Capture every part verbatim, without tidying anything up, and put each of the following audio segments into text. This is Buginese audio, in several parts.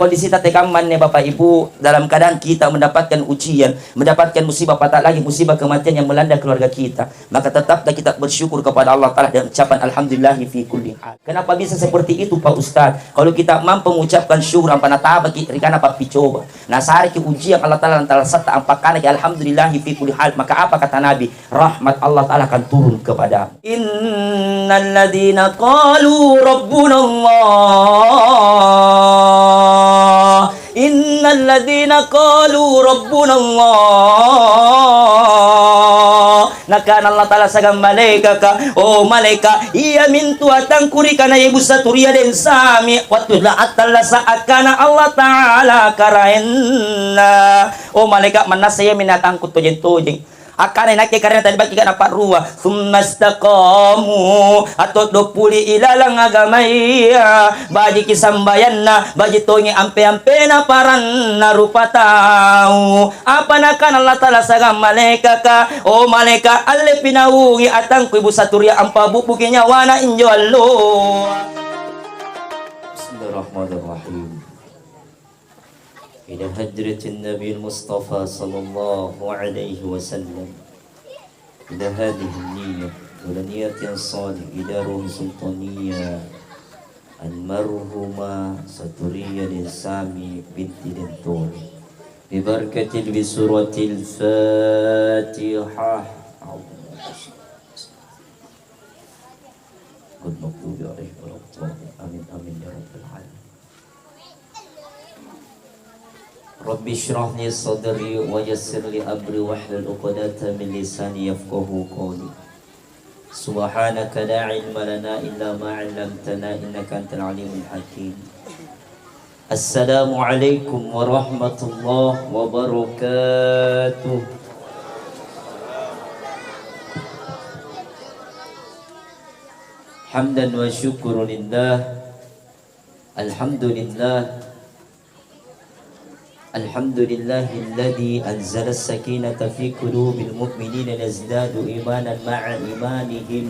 Kondisi tatekammanne, Bapak Ibu, dalam keadaan kita mendapatkan ujian, mendapatkan musibah, apatah lagi musibah kematian yang melanda keluarga kita, maka tetaplah kita bersyukur kepada Allah Ta'ala dengan ucapan alhamdulillahi fi kulli hal. Kenapa bisa seperti itu, Pak Ustaz? Kalau kita mampu mengucapkan syukur, ampa natabaki rikana pappicoba, nasareki ujian, Allah Ta'ala, Allah Ta'ala setta ampakkanaki alhamdulillahi fi kulli hal, maka apa kata Nabi? Rahmat Allah Ta'ala akan turun kepadamu. Innalladzina qalu rabbunallah. Innalladzina qalu rabbunallah. Nakana Allah Ta'ala siagang malaikaka, "Oh malaika, iya mintu atangku rikana ibu saturia densami." Wattu la attallasa akkana Allah Ta'ala karaenna, "Oh malaika, mannassa iya minna atangku tojeng-tojeng." Akkana nakke karena tadi baki kana parua, summa istaqamu, atau dopuli ilalang agamaya, bajiki sambayanna, baji tongi ampe-ampena paranna rupa tau. Apa nakana Allah Ta'ala siagang malaikaka, "Oh malaika, alle pinaungi atangku ibu saturia ampa bubbuki nyawana injo allo." Bismillahirrahmanirrahim. إلى حضرة النبي المصطفى صلى الله عليه وسلم. إلى هذه النية، ولا نية صالح، إلى روح سلطانية المرحومة ساتوريا دين سامي بنت دين توني. ببركة بسورة الفاتحة. غير المغضوب عليهم ولا الضالين. آمين، آمين يا رب العالمين. رب اشرح لي صدري ويسر لي أمري واحلل عقدة من لساني يفقهوا قولي. سبحانك لا علم لنا إلا ما علمتنا إنك أنت العليم الحكيم. السلام عليكم ورحمة الله وبركاته. حمدا وشكر لله. الحمد لله. الحمد لله الذي أنزل السكينة في قلوب المؤمنين ليزدادوا إيمانا مع إيمانهم.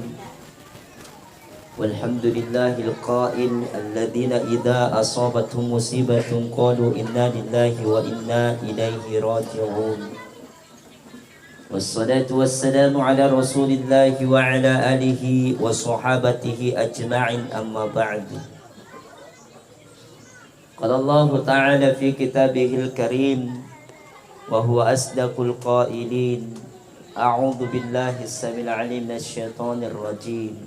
والحمد لله القائل: الذين إذا أصابتهم مصيبة قالوا إنا لله وإنا إليه راجعون. والصلاة والسلام على رسول الله وعلى آله وصحابته أجمعين، أما بعد. قال الله تعالى في كتابه الكريم، وهو أصدق القائلين: أعوذ بالله السميع العليم من الشيطان الرجيم.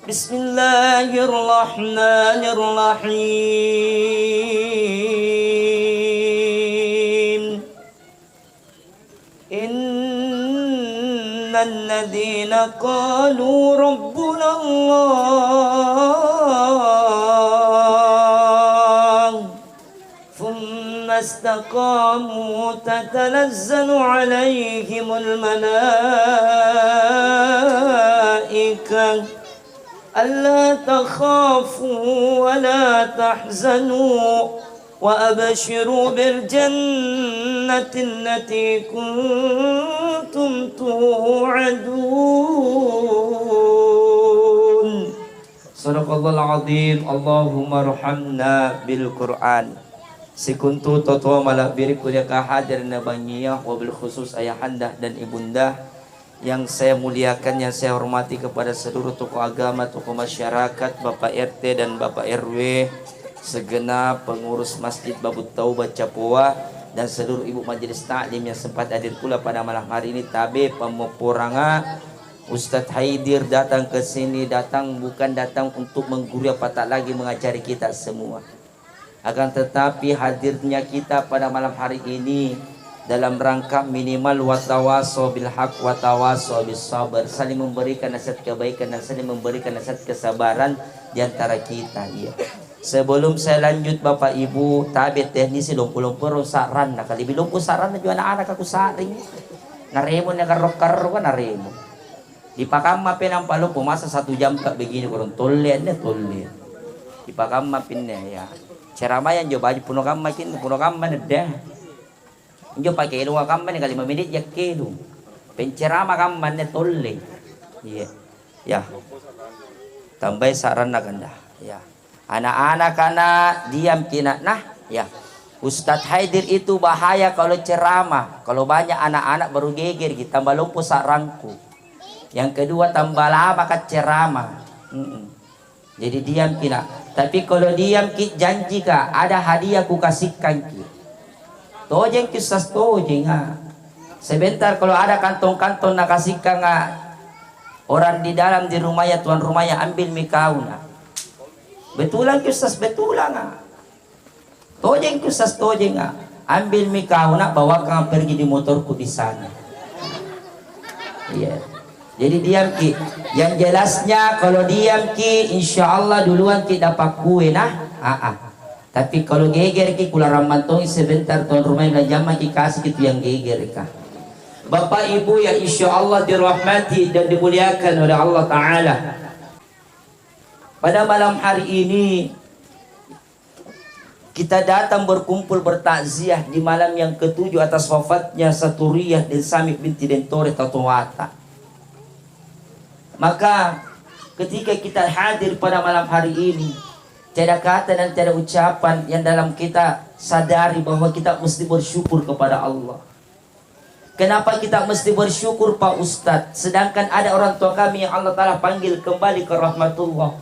بسم الله الرحمن الرحيم. إن الذين قالوا ربنا الله ثم استقاموا تتنزل عليهم الملائكة ألا تخافوا ولا تحزنوا وأبشروا بالجنة التي كنتم توعدون. صدق الله العظيم. اللهم ارحمنا بالقرآن. Sikuntu totoa malebbi'ku ri aga hadir na bangiya, wabil khusus ayahanda dan ibunda. Yang saya muliakan, yang saya hormati kepada seluruh tokoh agama, tokoh masyarakat, Bapak R T dan Bapak R W, segenap pengurus Masjid Babut Taubat Capoa, dan seluruh ibu majelis taklim yang sempat hadir pula pada malam hari ini, tabe pammopporanga Ustadz Haidir datang ke sini, datang bukan datang untuk menggurui, apatah lagi mengajari kita semua. Akan tetapi hadirnya kita pada malam hari ini dalam rangka minimal watawaso bil haq watawaso bis sabar, saling memberikan nasihat kebaikan dan saling memberikan nasihat kesabaran di antara kita. Iya. Sebelum saya lanjut Bapak Ibu, tabe teknisi lompo-lompo ro saranna, kali bilompo saranna juga anak-anak aku saring. Naremo ne karro-karro kan naremo. Dipakamma pe nampa loppo masa satu jam ka begini, korong tolle anne, tolle. Dipakamma pinne ya. Ceramah yang jo baju puno kamma kin, puno kamma nedde. Injo pakkelung kamma ni kali lima menit jakkelung. Pencerama kamma anne tolle. Iya. Ya. Tambai saranna kanda. Ya. Anak-anak, anak, diam ki nak. Nah, ya. Ustadz Haidir itu bahaya kalau ceramah. Kalau banyak anak-anak baru geger ki, tambah lompo sarangku. Yang kedua tambah lama ka ceramah. Mm-mm. Jadi diam ki nak. Tapi kalau diam ki janji ka, ada hadiah ku kasihkan ki. Tojeng ki ustaz, tojeng ah. Sebentar kalau ada kantong-kantong nakasihkan ah, orang di dalam di rumahnya, tuan rumahnya, ambil mi kau nak. Betulan ki ustaz, betulan ah. Tojeng ki ustaz, tojeng ah. Ambil mi kau nak, bawakan pergi di motorku di sana. Iya. Jadi diam ki. Yang jelasnya kalau diam ki, insya Allah duluan ki dapat kue nah. Ah, ah. Tapi kalau geger ki, kula rammantongi sebentar tuan rumah yang jamma ki kasih ki tu yang geger ka. Bapak Ibu yang insya Allah dirahmati dan dimuliakan oleh Allah Ta'ala. Pada malam hari ini, kita datang berkumpul bertakziah di malam yang ketujuh atas wafatnya Saturiyah Densami binti Dentore Tatoata. Maka ketika kita hadir pada malam hari ini, tiada kata dan tiada ucapan yang dalam kita sadari bahwa kita mesti bersyukur kepada Allah. Kenapa kita mesti bersyukur, Pak Ustadz? Sedangkan ada orang tua kami yang Allah Ta'ala panggil kembali ke rahmatullah.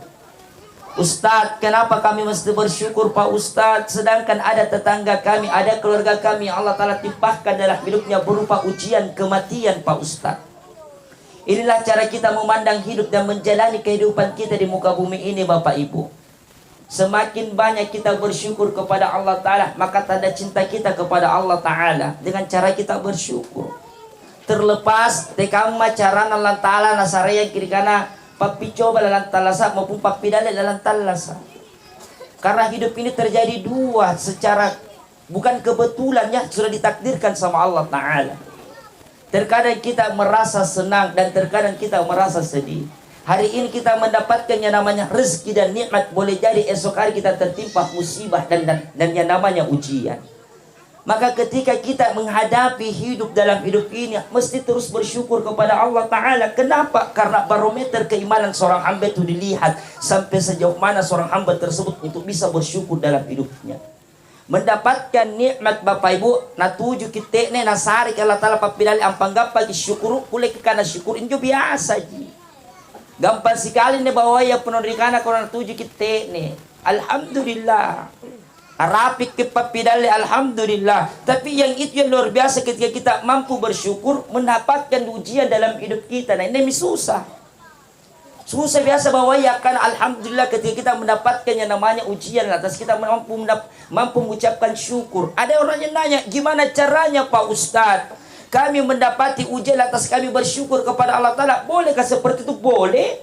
Ustadz, kenapa kami mesti bersyukur, Pak Ustadz? Sedangkan ada tetangga kami, ada keluarga kami yang Allah Ta'ala timpahkan dalam hidupnya berupa ujian kematian, Pak Ustadz. Inilah cara kita memandang hidup dan menjalani kehidupan kita di muka bumi ini, Bapak Ibu. Semakin banyak kita bersyukur kepada Allah Ta'ala, maka tanda cinta kita kepada Allah Ta'ala dengan cara kita bersyukur. Terlepas tekamma carana Allah Ta'ala nasarayang kiri kana pappicoba lalang tallasa maupun pappidalle lalang tallasa. Karena hidup ini terjadi dua secara bukan kebetulan, ya, sudah ditakdirkan sama Allah Ta'ala. Terkadang kita merasa senang dan terkadang kita merasa sedih. Hari ini kita mendapatkan yang namanya rezeki dan nikmat, boleh jadi esok hari kita tertimpa musibah dan, dan, dan yang namanya ujian. Maka ketika kita menghadapi hidup dalam hidup ini, mesti terus bersyukur kepada Allah Ta'ala. Kenapa? Karena barometer keimanan seorang hamba itu dilihat sampai sejauh mana seorang hamba tersebut untuk bisa bersyukur dalam hidupnya. Mendapatkan nikmat Bapak Ibu, natuju ki te'ne, nasareki Allah Ta'ala pappidalle, ampa gappa ki syukuru, kulle ki kana syukur, injo biasa ji. Gampang sikali ne bawai ya punna rikana ko natuju ki te'ne. Alhamdulillah. Arapi ki pappidalle, alhamdulillah. Tapi yang itu yang luar biasa ketika kita mampu bersyukur mendapatkan ujian dalam hidup kita. Nah, ini mi susah. Susah biasa bawai akkana alhamdulillah ketika kita mendapatkan yang namanya ujian, lantas kita mampu mendap-, mampu mengucapkan syukur. Ada orang yang nanya, "Gimana caranya, Pak Ustadz? Kami mendapati ujian, lantas kami bersyukur kepada Allah Ta'ala." Bolehkah seperti itu? Boleh.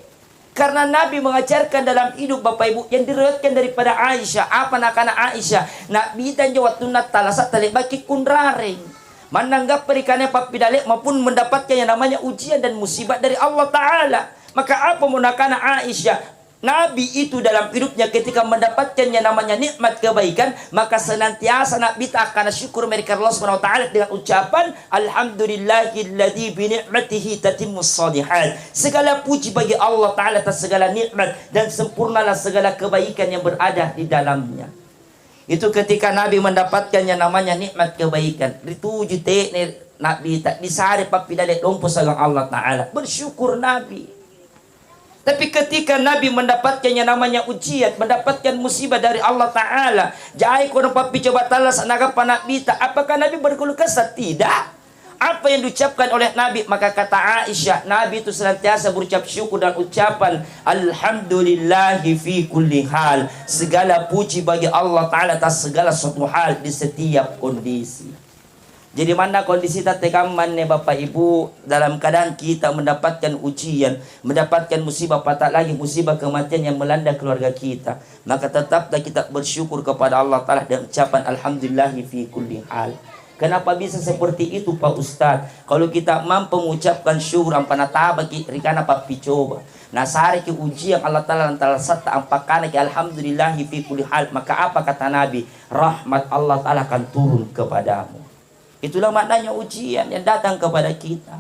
Karena Nabi mengajarkan dalam hidup, Bapak Ibu, yang diriwayatkan daripada Aisyah. Apa nakana Aisyah? Nabi tanjo wattunna talasa talebaki kunrareng. Mannanggappa rikana pappidalle maupun mendapatkan yang namanya ujian dan musibah dari Allah Ta'ala. Maka apa mo nakana Aisyah? Nabi itu dalam hidupnya ketika mendapatkan yang namanya nikmat kebaikan, maka senantiasa Nabi ta akkana syukur mereka Allah Subhanahu wa Ta'ala dengan ucapan, "Alhamdulillahilladzi bi ni'matihi tatimmus shalihat." Segala puji bagi Allah Ta'ala atas segala nikmat dan sempurnalah segala kebaikan yang berada di dalamnya. Itu ketika Nabi mendapatkan yang namanya nikmat kebaikan. Rituju te'ne Nabi ta, disare pappidalle lompo siagang Allah Ta'ala. Bersyukur Nabi. Tapi ketika Nabi mendapatkan yang namanya ujian, mendapatkan musibah dari Allah Ta'ala, jai kono pappicoba tallasa nagappa Nabi ta, apakah Nabi berkeluh kesah? Tidak. Apa yang diucapkan oleh Nabi? Maka kata Aisyah, Nabi itu senantiasa berucap syukur dan ucapan, "Alhamdulillahi fi kulli hal." Segala puji bagi Allah Ta'ala atas segala suatu hal, di setiap kondisi. Jadi manna kondisi ta tekammanne Bapak Ibu, dalam keadaan kita mendapatkan ujian, mendapatkan musibah, apatah lagi musibah kematian yang melanda keluarga kita. Maka tetaplah kita bersyukur kepada Allah Ta'ala dan ucapan alhamdulillahi fi kulli hal. Kenapa bisa seperti itu, Pak Ustadz? Kalau kita mampu mengucapkan syukur, ampa natabaki rikana pappicoba, nasareki ujian Allah Ta'ala, lantas satta ampakanaki alhamdulillahi fi kulli hal, maka apa kata Nabi? Rahmat Allah Ta'ala akan turun kepadamu. Itulah maknanya ujian yang datang kepada kita.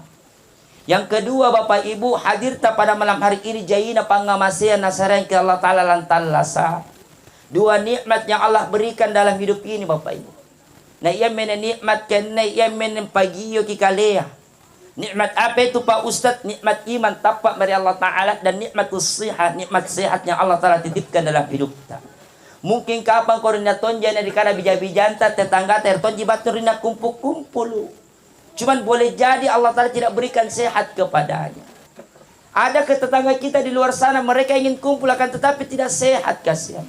Yang kedua, Bapak Ibu, hadirta pada malam hari ini jaina pangngamaseang nasarengki Allah Ta'ala lalang tallasa. Dua nikmat yang Allah berikan dalam hidup ini, Bapak Ibu. Na iya mene nikmat kenne, iya mene pagio ki kalea. Nikmat apa itu, Pak Ustadz? Nikmat iman, tappa mari Allah Ta'ala, dan nikmat sihat, nikmat sehat yang Allah Ta'ala titipkan dalam hidupta. Mungkin kapang ko rinna tonja na dikana bija-bijanta, tetanggata, er tonji battu rinna kumpul-kumpulu. Cuman boleh jadi Allah Ta'ala tidak berikan sehat kepadanya. Ada ke tetangga kita di luar sana, mereka ingin kumpul akan tetapi tidak sehat, kasihan.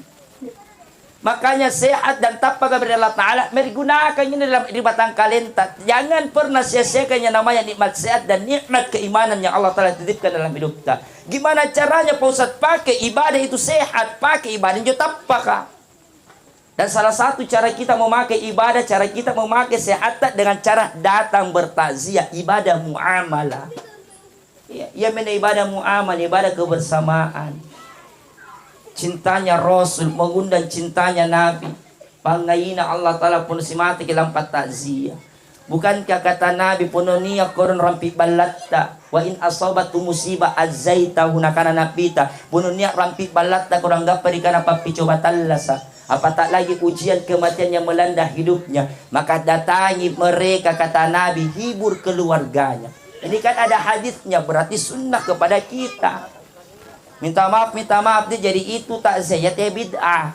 Makanya sehat dan tappa gabe ri Allah Ta'ala, merigunakan ini dalam ri batang kalenta. Jangan pernah sia-siakan yang namanya nikmat sehat dan nikmat keimanan yang Allah Ta'ala titipkan dalam hidupta. Gimana caranya, Pak Ustadz? Pakai ibadah itu sehat, pakai ibadah itu tappa, Kak. Dan salah satu cara kita memakai ibadah, cara kita memakai sehat dengan cara datang bertakziah, ibadah muamalah. Iya, iya mena ibadah muamalah, ibadah kebersamaan. Cintanya Rasul, mengundang cintanya Nabi. Pangaina Allah Ta'ala pun simata ki lampa takziah. Bukankah kata Nabi, "Punna nia korong rampi ballatta, wa in asabatu musibah azzaitahu," nakana Nabita, "Punna nia rampi ballatta korong gappa ri kana pappicoba tallasa, apatah lagi ujian kematian yang melanda hidupnya, maka datangi mereka," kata Nabi, "hibur keluarganya." Ini kan ada hadisnya, berarti sunnah kepada kita. Minta maaf, minta maaf, dia jadi itu takziah, ya, teh bid'ah.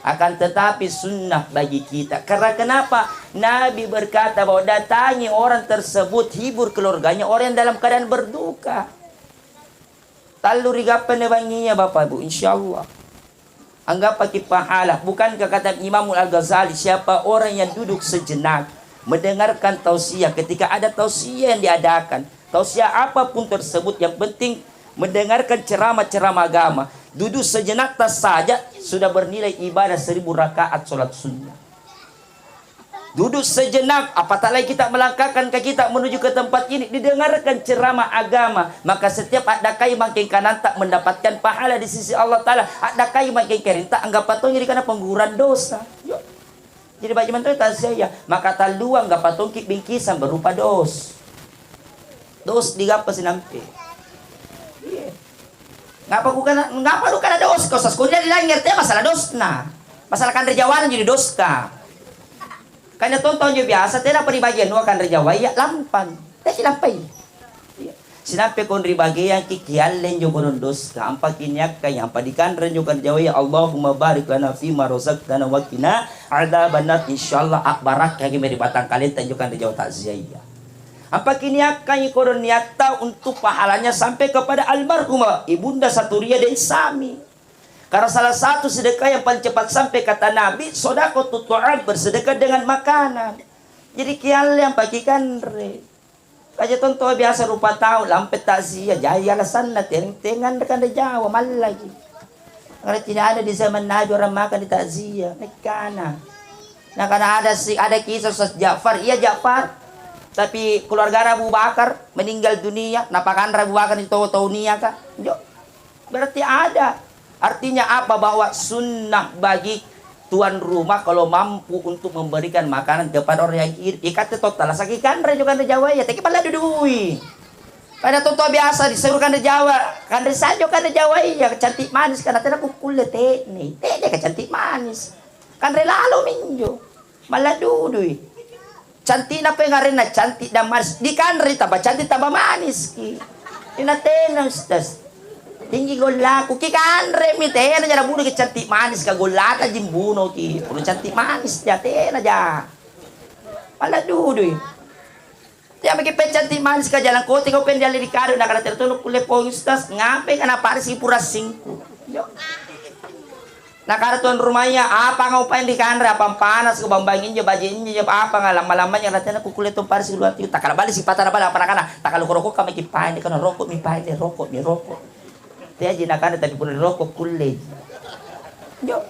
Akan tetapi sunnah bagi kita. Karena kenapa? Nabi berkata bahwa datangi orang tersebut, hibur keluarganya, orang yang dalam keadaan berduka. Tallu ri gappa ne bangiya, Bapak Ibu, insyaallah. Anggapaki pahala. Bukankah kata Imamul Al-Ghazali, siapa orang yang duduk sejenak, mendengarkan tausiah, ketika ada tausiah yang diadakan, tausiah apapun tersebut, yang penting mendengarkan ceramah-ceramah agama, duduk sejenak tas saja sudah bernilai ibadah seribu rakaat sholat sunnah. Duduk sejenak, apatah lagi kita melangkahkan kaki kita menuju ke tempat ini, didengarkan ceramah agama, maka setiap addakai mangkeng kananta mendapatkan pahala di sisi Allah Ta'ala. Addakai mangkeng kerinta, anggappa tongi ri kana pengguguran dosa. Yo. Jadi bagi menteri takziah, maka talluang gappa tongki bingkisan berupa dos. Dos digappa sinampe. Iya. Ngapa ku kana, ngapa lu kana dos? Kau sas kuliah di langit, ya, masalah dosna. Masalah kanre jawana jadi doska. Kan ya tonton jo biasa, tena paribagian dua kanre jawa, iya, lampan. Teh silampai. Iya. Sinampe kon ribagian ki, kiallen jo kono doska. Ampa kiniakka, ampa dikanre jo kanre jawa, ya Allahumma barik lana fima rozaqtana wa qina adzabannar. Insyaallah, abbarakka ki meri batang kalenta jo kanre jawa takziah, iya. Apa kiniakkangi kodong niatta untuk pahalanya sampai kepada almarhumah Ibunda Saturia Densami. Karena salah satu sedekah yang paling cepat sampai kata Nabi, sodako tutu'an, bersedekah dengan makanan. Jadi kialle yang pagi kanre. Aja tonto biasa rupa tahu lampe takziah, jadi alasanna teng-, tengan kanre jawa mallagi. Karena tidak ada di zaman Nabi orang makan di takziah, mekkana. Nah, karena ada si, ada kisah Ustaz Ja'far, iya Ja'far. Tapi keluarga Abu Bakar meninggal dunia, napakanra Abu Bakar di tau-tau nia ka. Jo. Berarti ada. Artinya apa? Bahwa sunnah bagi tuan rumah kalau mampu untuk memberikan makanan kepada orang yang hidup. Ikatte totta lasaki kanre jo kanre jawa iya, tapi pala dudui. Pada tonto biasa disuruh kanre jawa, kanre sajo kanre jawa iya, cantik manis karena tena kukkulle tekni. Tekni ka cantik manis. Kanre lalo minjo. Malla dudui. Cantikna pengarenna cantik dan manis. Dikanre tambah cantik tambah manis ki. Ina tena Ustaz. Tinggi gollaku ki kanre mi tena jana budu ki cantik manis ka gollata jimbuno ki. Kudu cantik manis ja tena ja. Malla dudui. Tiap maki pe cantik manis ka jalan koti kau pen dialli di kado na kada tertono kulle pong Ustaz. Ngape kana parisi pura singku. Jo. Nakara tuan rumahnya, apa ngau pain dikanre, apa panas ko bambang injo, baje injo, apa nga lama-lamanya natena ku kulle tuan parisi dua tiu, takala bali sipata na bala apa nakana, takala rokok kami ki pain, kana rokok mi pain, rokok mi rokok. Teaji nakana tapi pura rokok kulle. Jo.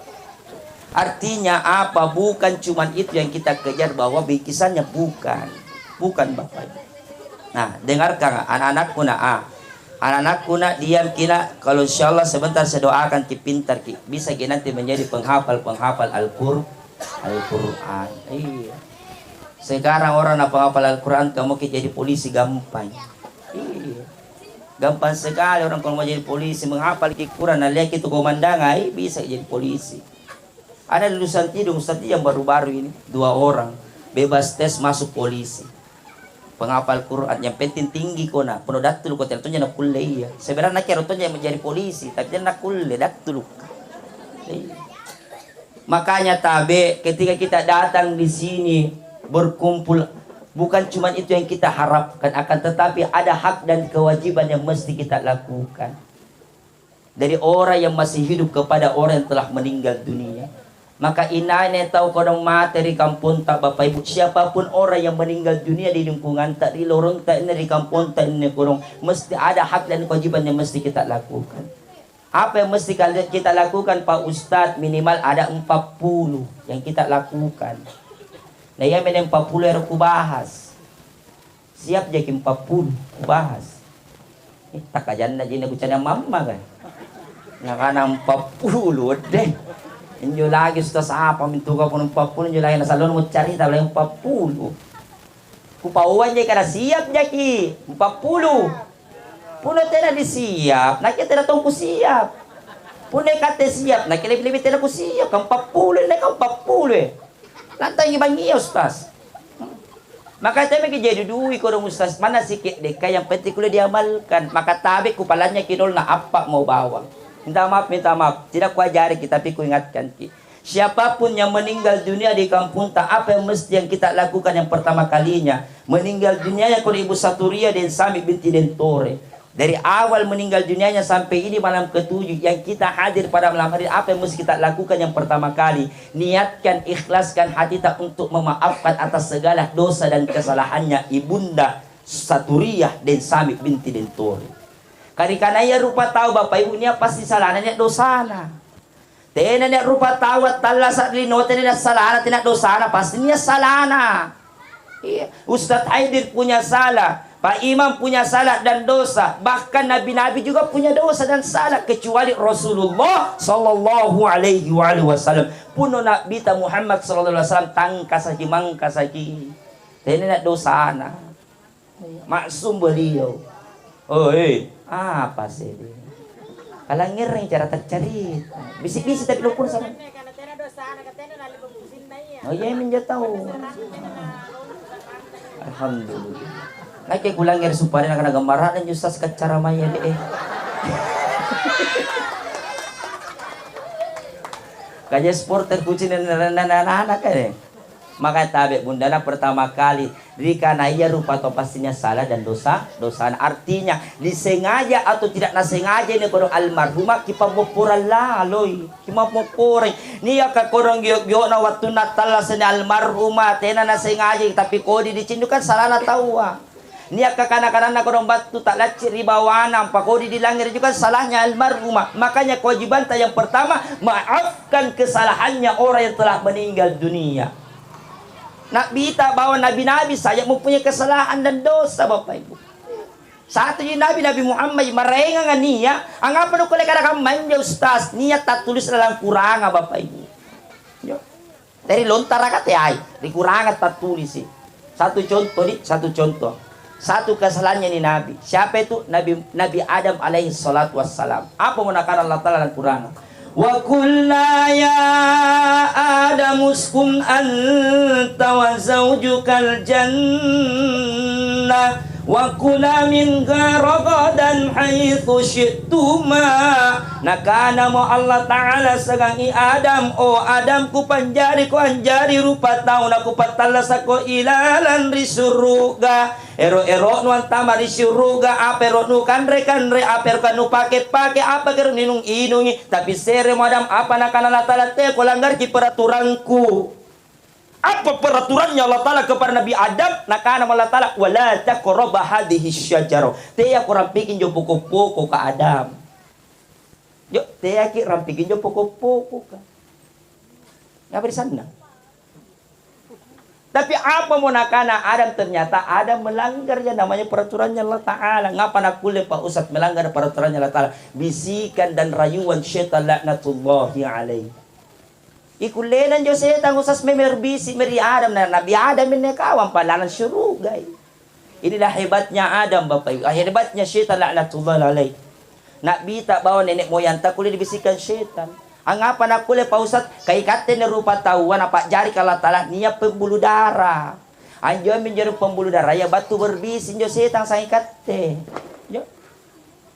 Artinya apa? Bukan cuman itu yang kita kejar bahwa bingkisannya, bukan. Bukan Bapak Ibu. Nah, dengarkan anak-anakku nak, ah. Anak-anakku nak, diam ki nak, kalau insya Allah sebentar saya doakan ki pintar ki. Bisa ki nanti menjadi penghafal-penghafal Al-Qur-, Al-Quran. Iya. Sekarang orang nak penghafal Al-Quran, kamu ki jadi polisi gampang. Iya. Gampang sekali orang kalau mau jadi polisi, menghafal ki Quran, nah lihat itu komandan, ai bisa jadi polisi. Ada lulusan Tidung, Ustaz, yang baru-baru ini, dua orang bebas tes masuk polisi. Penghafal Quran, yang penting tinggi kona, pura dattulu ko, tentunya nakulle iya. Sebenarnya kero tonja yang menjadi polisi, tapi dia nakulle dattulu. Iya. Makanya tabe, ketika kita datang di sini berkumpul, bukan cuma itu yang kita harapkan, akan tetapi ada hak dan kewajiban yang mesti kita lakukan. Dari orang yang masih hidup kepada orang yang telah meninggal dunia. Maka inane tau kodong mate ri kamponta, Bapak Ibu, siapapun orang yang meninggal dunia di lingkungan ta, ri loronta ini, ri kamponta ini kodong, mesti ada hak dan kewajiban yang mesti kita lakukan. Apa yang mesti kal-, kita lakukan, Pak Ustadz? Minimal ada empat puluh yang kita lakukan. Nah, iya, mene empat puluh ero kubahas. Siap jaki empat puluh kubahas. Eh, takajanna jina kucana mamma kan. Nakana empat puluh, deh. Injo lagi sudah sapa mintuka pun empat puluh, injo lagi nasalon mau carita lagi empat puluh. Kupauan je kada siap jaki empat puluh. Puna tena disiap, nakke tena tongku siap. Puna kate siap, nakke lebih-lebih tena ku siap, kan empat puluh, ini kan empat puluh, eh. Lantangi bangi ya, Ustaz. Maka teme ki jadi dui kodong Ustaz, mana sikit deka, yang penting kuliah diamalkan. Maka tabe ku palanya kidol na apa mau bawang. Minta maaf, minta maaf. Tidak kuajari ki, tapi kuingatkan ki. Siapapun yang meninggal dunia di kampung ta, apa yang mesti yang kita lakukan yang pertama kalinya? Meninggal dunianya ko Ibu Saturia dan Sami binti Dentore. Dari awal meninggal dunianya sampai ini malam ketujuh yang kita hadir pada malam hari, apa yang mesti kita lakukan yang pertama kali? Niatkan, ikhlaskan hati ta untuk memaafkan atas segala dosa dan kesalahannya Ibunda Saturiah dan Sami binti Dentore. Karikanaya rupa tau Bapak Ibu nia pasti salahnya dosana. Tena nia rupa tau attallasa ri linoe tena nia salana, tena dosana, pasti nia salana. Iya, Ustadz Haidir punya salah, Pak Imam punya salah dan dosa, bahkan nabi-nabi juga punya dosa dan salah, kecuali Rasulullah sallallahu alaihi wa alihi wasallam. Puno Nabi ta Muhammad sallallahu alaihi wasallam tangkasaki mangkasaki. Tena nia dosana. Maksum beliau. Oh, eh, apa sih? Kalangereng cara tercerita. Bisi-bisi tapi lopun sama. Oh iya, minja tahu. Alhamdulillah. Nakke kulanger supaya nak kena gambaran justru secara maya deh. Kaje supporter kucing dan anak-anak kan, eh? Maka tabe bundana pertama kali, rikana iya rupa to pastinya salah dan dosa, dosana. Artinya, disengaja atau tidak nasengaja ini kono almarhumah kipammopporang laloi, kimammopporeng. Nia ka kono gio-giona wattunna tallasani almarhumah, tena nasengaja, tapi kodi dicindukan salahna taua. Nia ka kana-kananna kodong battu ta lacci ri bawana, ampa kodi dilanggar juga salahnya almarhumah. Makanya kewajibanta yang pertama, maafkan kesalahannya orang yang telah meninggal dunia. Nabi ta bawa nabi-nabi saja mempunyai kesalahan dan dosa, Bapak Ibu. Satu ji nabi, Nabi Muhammad, maraengang nia, angapa nukulle kada kamanja, Ustaz? Nia tattulis dalam Kuranga, Bapak Ibu. Yo. Dari lontara ka teai, rikurangeng tattulisi. Satu contoh ni, satu contoh. Satu kesalahannya ni Nabi. Siapa itu? Nabi, Nabi Adam alaihi salatu wassalam. Apa mau nakana Allah Ta'ala dalam Quran? Wa qulna ya Adam uskun anta wa zaujukal jannah wa kula minha ragadan haitsu syi'tuma. Nakanamo Allah Ta'ala siagang i Adam, "O Adam, kupanjariko anjari rupa tau nakupatallasako ilalang ri suruga. Ero-eronu antama ri suruga, apa ero nukanre-kanre, apa ero nupake-pake, apa ero ninung-inungi. Tapi seremo Adam, apa nakana Allah Ta'ala, teko langgarki peraturanku." Apa peraturannya Allah Ta'ala kepada Nabi Adam? Nakana Allah Ta'ala, "Wala taqraba hadhihi syajarah." Teako rampiki injo poko-poko ka Adam. Jo, teaki rampiki injo poko-poko ka. Ngapa disanna? Tapi apa mau nakana Adam? Ternyata Adam melanggar ya namanya peraturannya Allah Ta'ala. Ngapa nakulle Pak Ustaz melanggar peraturannya Allah Ta'ala? Bisikan dan rayuan setan laknatullahi alaih. Ikullena injo setang usas memeng bisi meri Adam, na Nabi Adam inne kawang pa lalang syurugai. Inilah hebatnya Adam, Bapak Ibu. Ah, hebatnya setan laknatullah alaih. Nabi ta bawa nenek moyang ta kulle dibisikkan setan. Angapa nakkulle, Pak Ustaz? Ka ikatte ni rupa taua napajjari ka Allah Ta'ala nia pembuluh darah. Anjo minjo pembuluh darah iya battu berbisik injo setang sangikatte. Jo.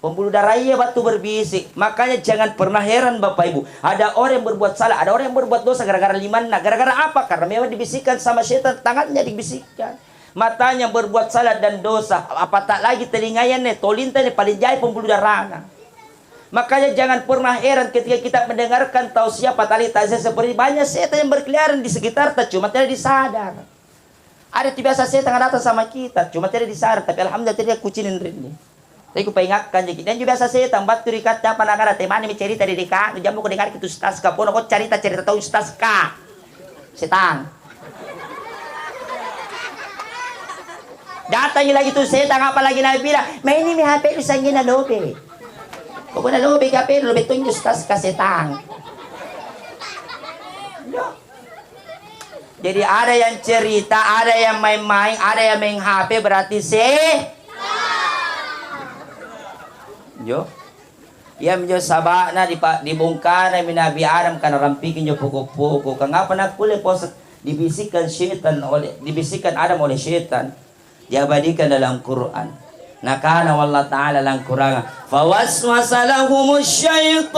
Pembuluh darah iya battu berbisik. Makanya jangan pernah heran Bapak Ibu. Ada orang yang berbuat salah, ada orang yang berbuat dosa gara-gara limanna. Gara-gara apa? Karena memang dibisikkan sama setan, tangannya dibisikkan. Matanya berbuat salah dan dosa, apatah lagi telinganya nih, tolinta nih paling jahat pembuluh darahna. Makanya jangan pernah heran ketika kita mendengarkan tausiah patali tausiah seperti banyak setan yang berkeliaran di sekitar ta, cuma tidak disadar. Ada tu biasa setan datang sama kita, cuma tidak disadar, tapi alhamdulillah tidak kucinin rinni. Tapi ku paingatkan jadi, dan juga biasa setan battu ri kaca apa nakada temani mencerita di deka, jammu ku dengar itu ustaz ka, pono ko cerita cerita tau ustaz ka. Setang. Datangi lagi tu setang, apalagi nabilang, "Ma ini mi H P-nu sanggenna lobe." Pokoknya lobe H P-nu, lobe tunjuk tas ka setang. Yo. Jadi ada yang cerita, ada yang main-main, ada yang main H P, berarti se-, yo. Iyaminjo saba'na dipa-, dibongkarami Nabi Adam, karena rampiki injo poko-poko. Kangapa nakkulle pos-, dibisikkan syaitan oleh, dibisikkan Adam oleh syaitan? Diabadikan dalam Quran. Nakana Allah Ta'ala dalam Quran, "Fawaswasa lahumus syaitan."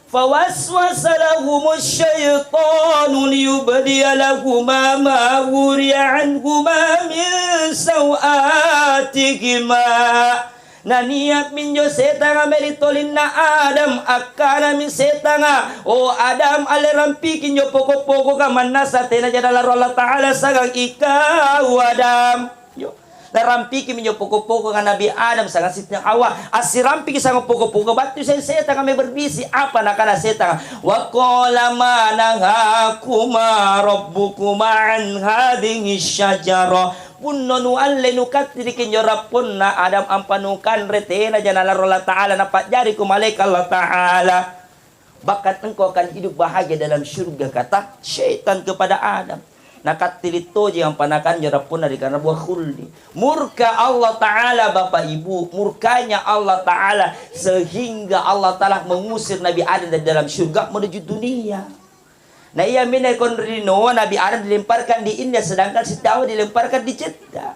Fawaswasa lahumus syaitanu liyubdiya lahuma ma wuriya anhuma min sawatihima. Nania'mi injo setanga meli tolinna Adam, akkanami setanga, "O Adam, alle rampiki injo poko-pokoka, mannasa tenaja nalaro Allah Ta'ala sagang ikau Adam." Yo. Narampikimi injo poko-pokoka Nabi Adam sanga Siti Hawa. Assirampiki sanga poko-poko battu sen setanga me berbisi. Apa nakana setanga? "Wa qala ma nahakuma rabbukuma an hadhihi syajarah." Punno nualle nukattiriki injo rapponna Adam ampa nukanre, tenaja nalaro Allah Ta'ala, napajjari ku malaika Allah Ta'ala. Bahkan engkau akan hidup bahagia dalam surga, kata syaitan kepada Adam. Nakattili toje ampa nakanjo rapponna ri karena buah khuldi. Murka Allah Ta'ala, Bapak Ibu, murkanya Allah Ta'ala sehingga Allah Ta'ala mengusir Nabi Adam dari dalam surga menuju dunia. Nah, iya mina kon rinoa Nabi Adam dilemparkan di India, sedangkan Siti Hawa dilemparkan di Jeddah.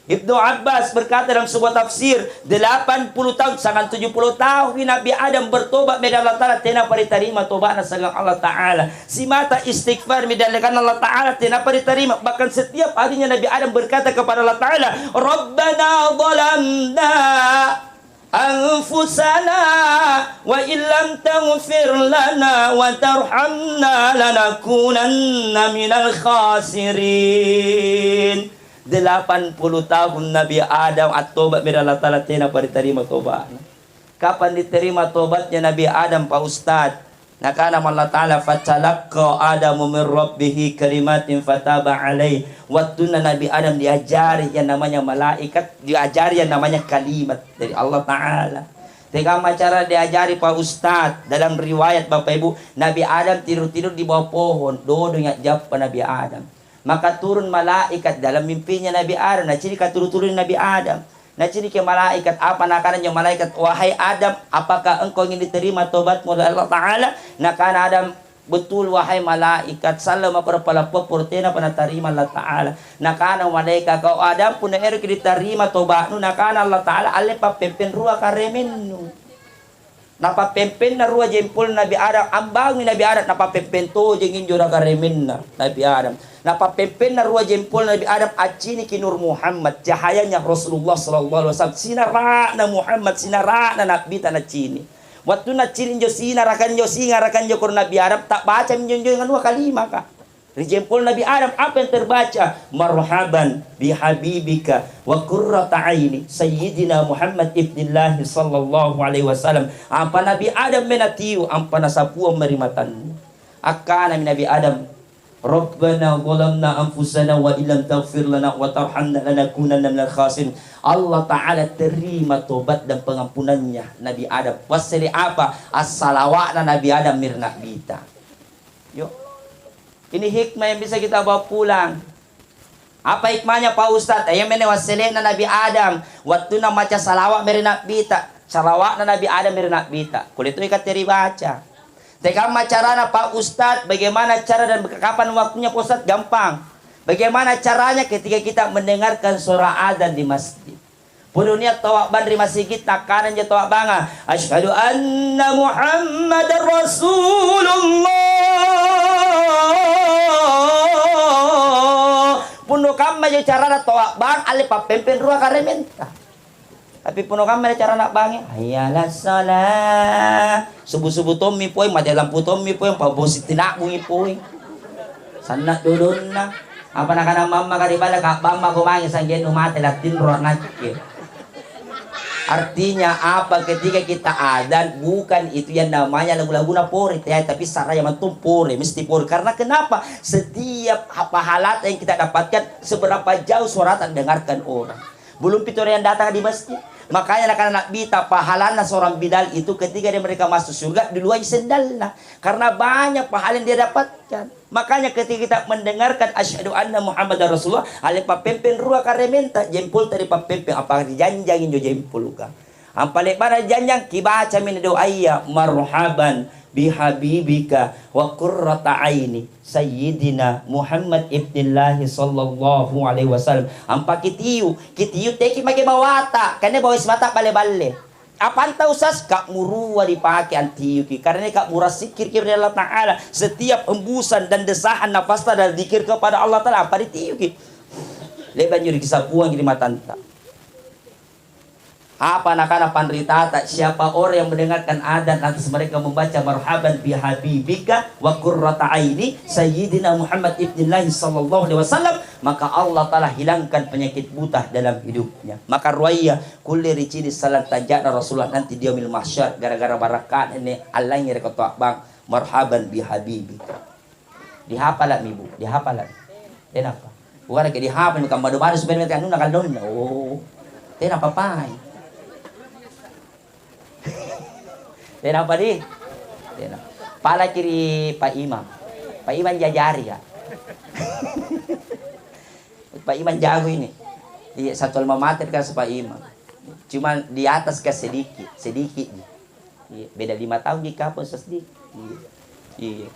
Ibnu Abbas berkata dalam sebuah tafsir, delapan puluh tahun, sangat tujuh puluh tahun Nabi Adam bertobat meda Allah Ta'ala, tenapa ditarima tobatna sagang Allah Ta'ala. Simata istighfar, meda Allah Ta'ala, tenapa ditarima. Bahkan setiap harinya Nabi Adam berkata kepada Allah Ta'ala, "Rabbana zalamna anfusana wa illam taghfir lana wa tarhamna lanakunanna minal khasirin." Delapan puluh tahun Nabi Adam attobat meda Allah Ta'ala, tenapa diterima tobatna. Kapan diterima tobatnya Nabi Adam, Pak Ustaz? Nakana Allah Ta'ala, "Fatalaqqa Adamu min rabbihi kalimatin fataba alaih." Wattunna Nabi Adam diajari yang namanya malaikat, diajari yang namanya kalimat dari Allah Ta'ala. Tegama cara diajari Pak Ustaz? Dalam riwayat Bapak Ibu, Nabi Adam tidur-tidur di bawah pohon, dodong yang jappa Nabi Adam. Maka turun malaikat dalam mimpinya Nabi Adam, nacini katuru-turun Nabi Adam. Naciniki malaikat, apa nakana njo malaikat, "Wahai Adam, apakah engkau ingin diterima tobatmu oleh Allah Ta'ala?" Nakana Adam, "Betul, wahai malaikat, sallo mako pala popporo, tenapa natarima Allah Ta'ala." Nakana malaikat, "Kau Adam, punna eroki ditarima tobatnu," nakana Allah Ta'ala, "Alle pappempeng rua karemennu." Napappempengna rua jempol Nabi Adam, ambangi Nabi Adam, napappempeng tojeng injo raka remenna Nabi Adam. Napappempengna rua jempol Nabi Adam, acciniki Nur Muhammad, cahayanya Rasulullah sallallahu alaihi wasallam. Sinara'na Muhammad, sinara'na Nabbita naccini. Wattu naccini injo sinaraka injo, singaraka injo koro Nabi Adam, tabbaca injo injo anua kalimaka. Ri jempol Nabi Adam, apa yang terbaca? "Marhaban bihabibika wa qurrata aini Sayyidina Muhammad ibnillahi sallallahu alaihi wasallam." Apa Nabi Adam menatiu, ampa nasapuang merimatannya. Akkanami Nabi Adam, "Rabbana zalamna anfusana wa illam taghfir lana wa tarhamna lanakunanna minal khasirin." Allah Ta'ala terima tobat dan pengampunannya Nabi Adam. Wassele apa? Assalawa'na Nabi Adam mir Nabbita. Yo. Ini hikmah yang bisa kita bawa pulang. Apa hikmahnya, Pak Ustaz? Ayo mene wassele'na Nabi Adam, wattunna maca salawat mere Nabbita. Salawa'na Nabi Adam ri Nabbita, kulle to ikatte ribaca. Tekamma carana, Pak Ustadz, bagaimana cara dan kapan waktunya, Pak Ustadz? Gampang. Bagaimana caranya? Ketika kita mendengarkan suara adzan di masjid. Puruni tawwa bang ri masjid, nakkana je tawwa banga, "Asyhadu anna Muhammadar Rasulullah." Punno kamma je carana tawwa bang, alle pappempeng rua karementa. Tapi punno kamma carana bangnge, "Hayya 'alas shalah." Subuh-subuh tommi poi, mate lampu tommi poi, pabosi tinabungi poi. Sanna dodonna. Apa nakana mamma ka ri balla, "Kabbamma ko mange sanggennu mate lattinro nakke." Artinya apa? Ketika kita adzan, bukan itu yang namanya lagu-laguna pore, te, tapi saraya mattong pore, mesti pore. Karena kenapa? Setiap ha-, pahalata yang kita dapatkan, seberapa jauh suara terdengarkan orang. Belum pitu orang yang datang di masjid. Makanya nakana Nabbita, pahalana seorang Bilal itu ketika dia mereka masuk surga, diluai sendalna. Karena banyak pahala yang dia dapatkan. Makanya ketika kita mendengarkan asyhadu anna Muhammadar Rasulullah, ale pappempeng rua karementa, jempol tadi pappempeng, apa dijanjang injo jempol ka. Ampa lebbana janjang, kibaca mini doaya, "Marhaban bihabibika wa qurrata aini Sayyidina Muhammad ibnillahi sallallahu alaihi wasallam." Ampa kitiu, kitiu teki make bawata, kene bawa simata balle-balle. Apa anta usas? Kak murua dipake antiuki, karena kak murah sikir ki ri Allah Ta'ala. Setiap hembusan dan desahan nafasta dan zikir kepada Allah Ta'ala, apa ditiuki? Lebanjuri kisapuang di matanta. Apa nakana panritata, siapa orang yang mendengarkan adzan lantas mereka membaca marhaban bihabibika wa qurrata aini Sayyidina Muhammad ibnillahi sallallahu alaihi wasallam, maka Allah Ta'ala hilangkan penyakit buta dalam hidupnya. Maka ruaya kulle ricini salang tanja'na Rasulullah nanti di yaumil mahsyar gara-gara barakatna ne allangi rekko to abbang marhaban bihabibika. Dihapalami, Bu, dihapalami. Kenapa? Bukan ke dihapal, bukan madu-madu supaya mereka nuna kallonna. Oh. Tena papai. Tena apa di? Tena. Pala kiri Pak Imam. Pak Imam jajari ya. Pak Imam jago ini. Iya, satu alma mater kan Pak Imam. Cuma di atas kan sedikit, sedikit. Iya, beda lima tahun di kapang sedikit. Iya. Iya.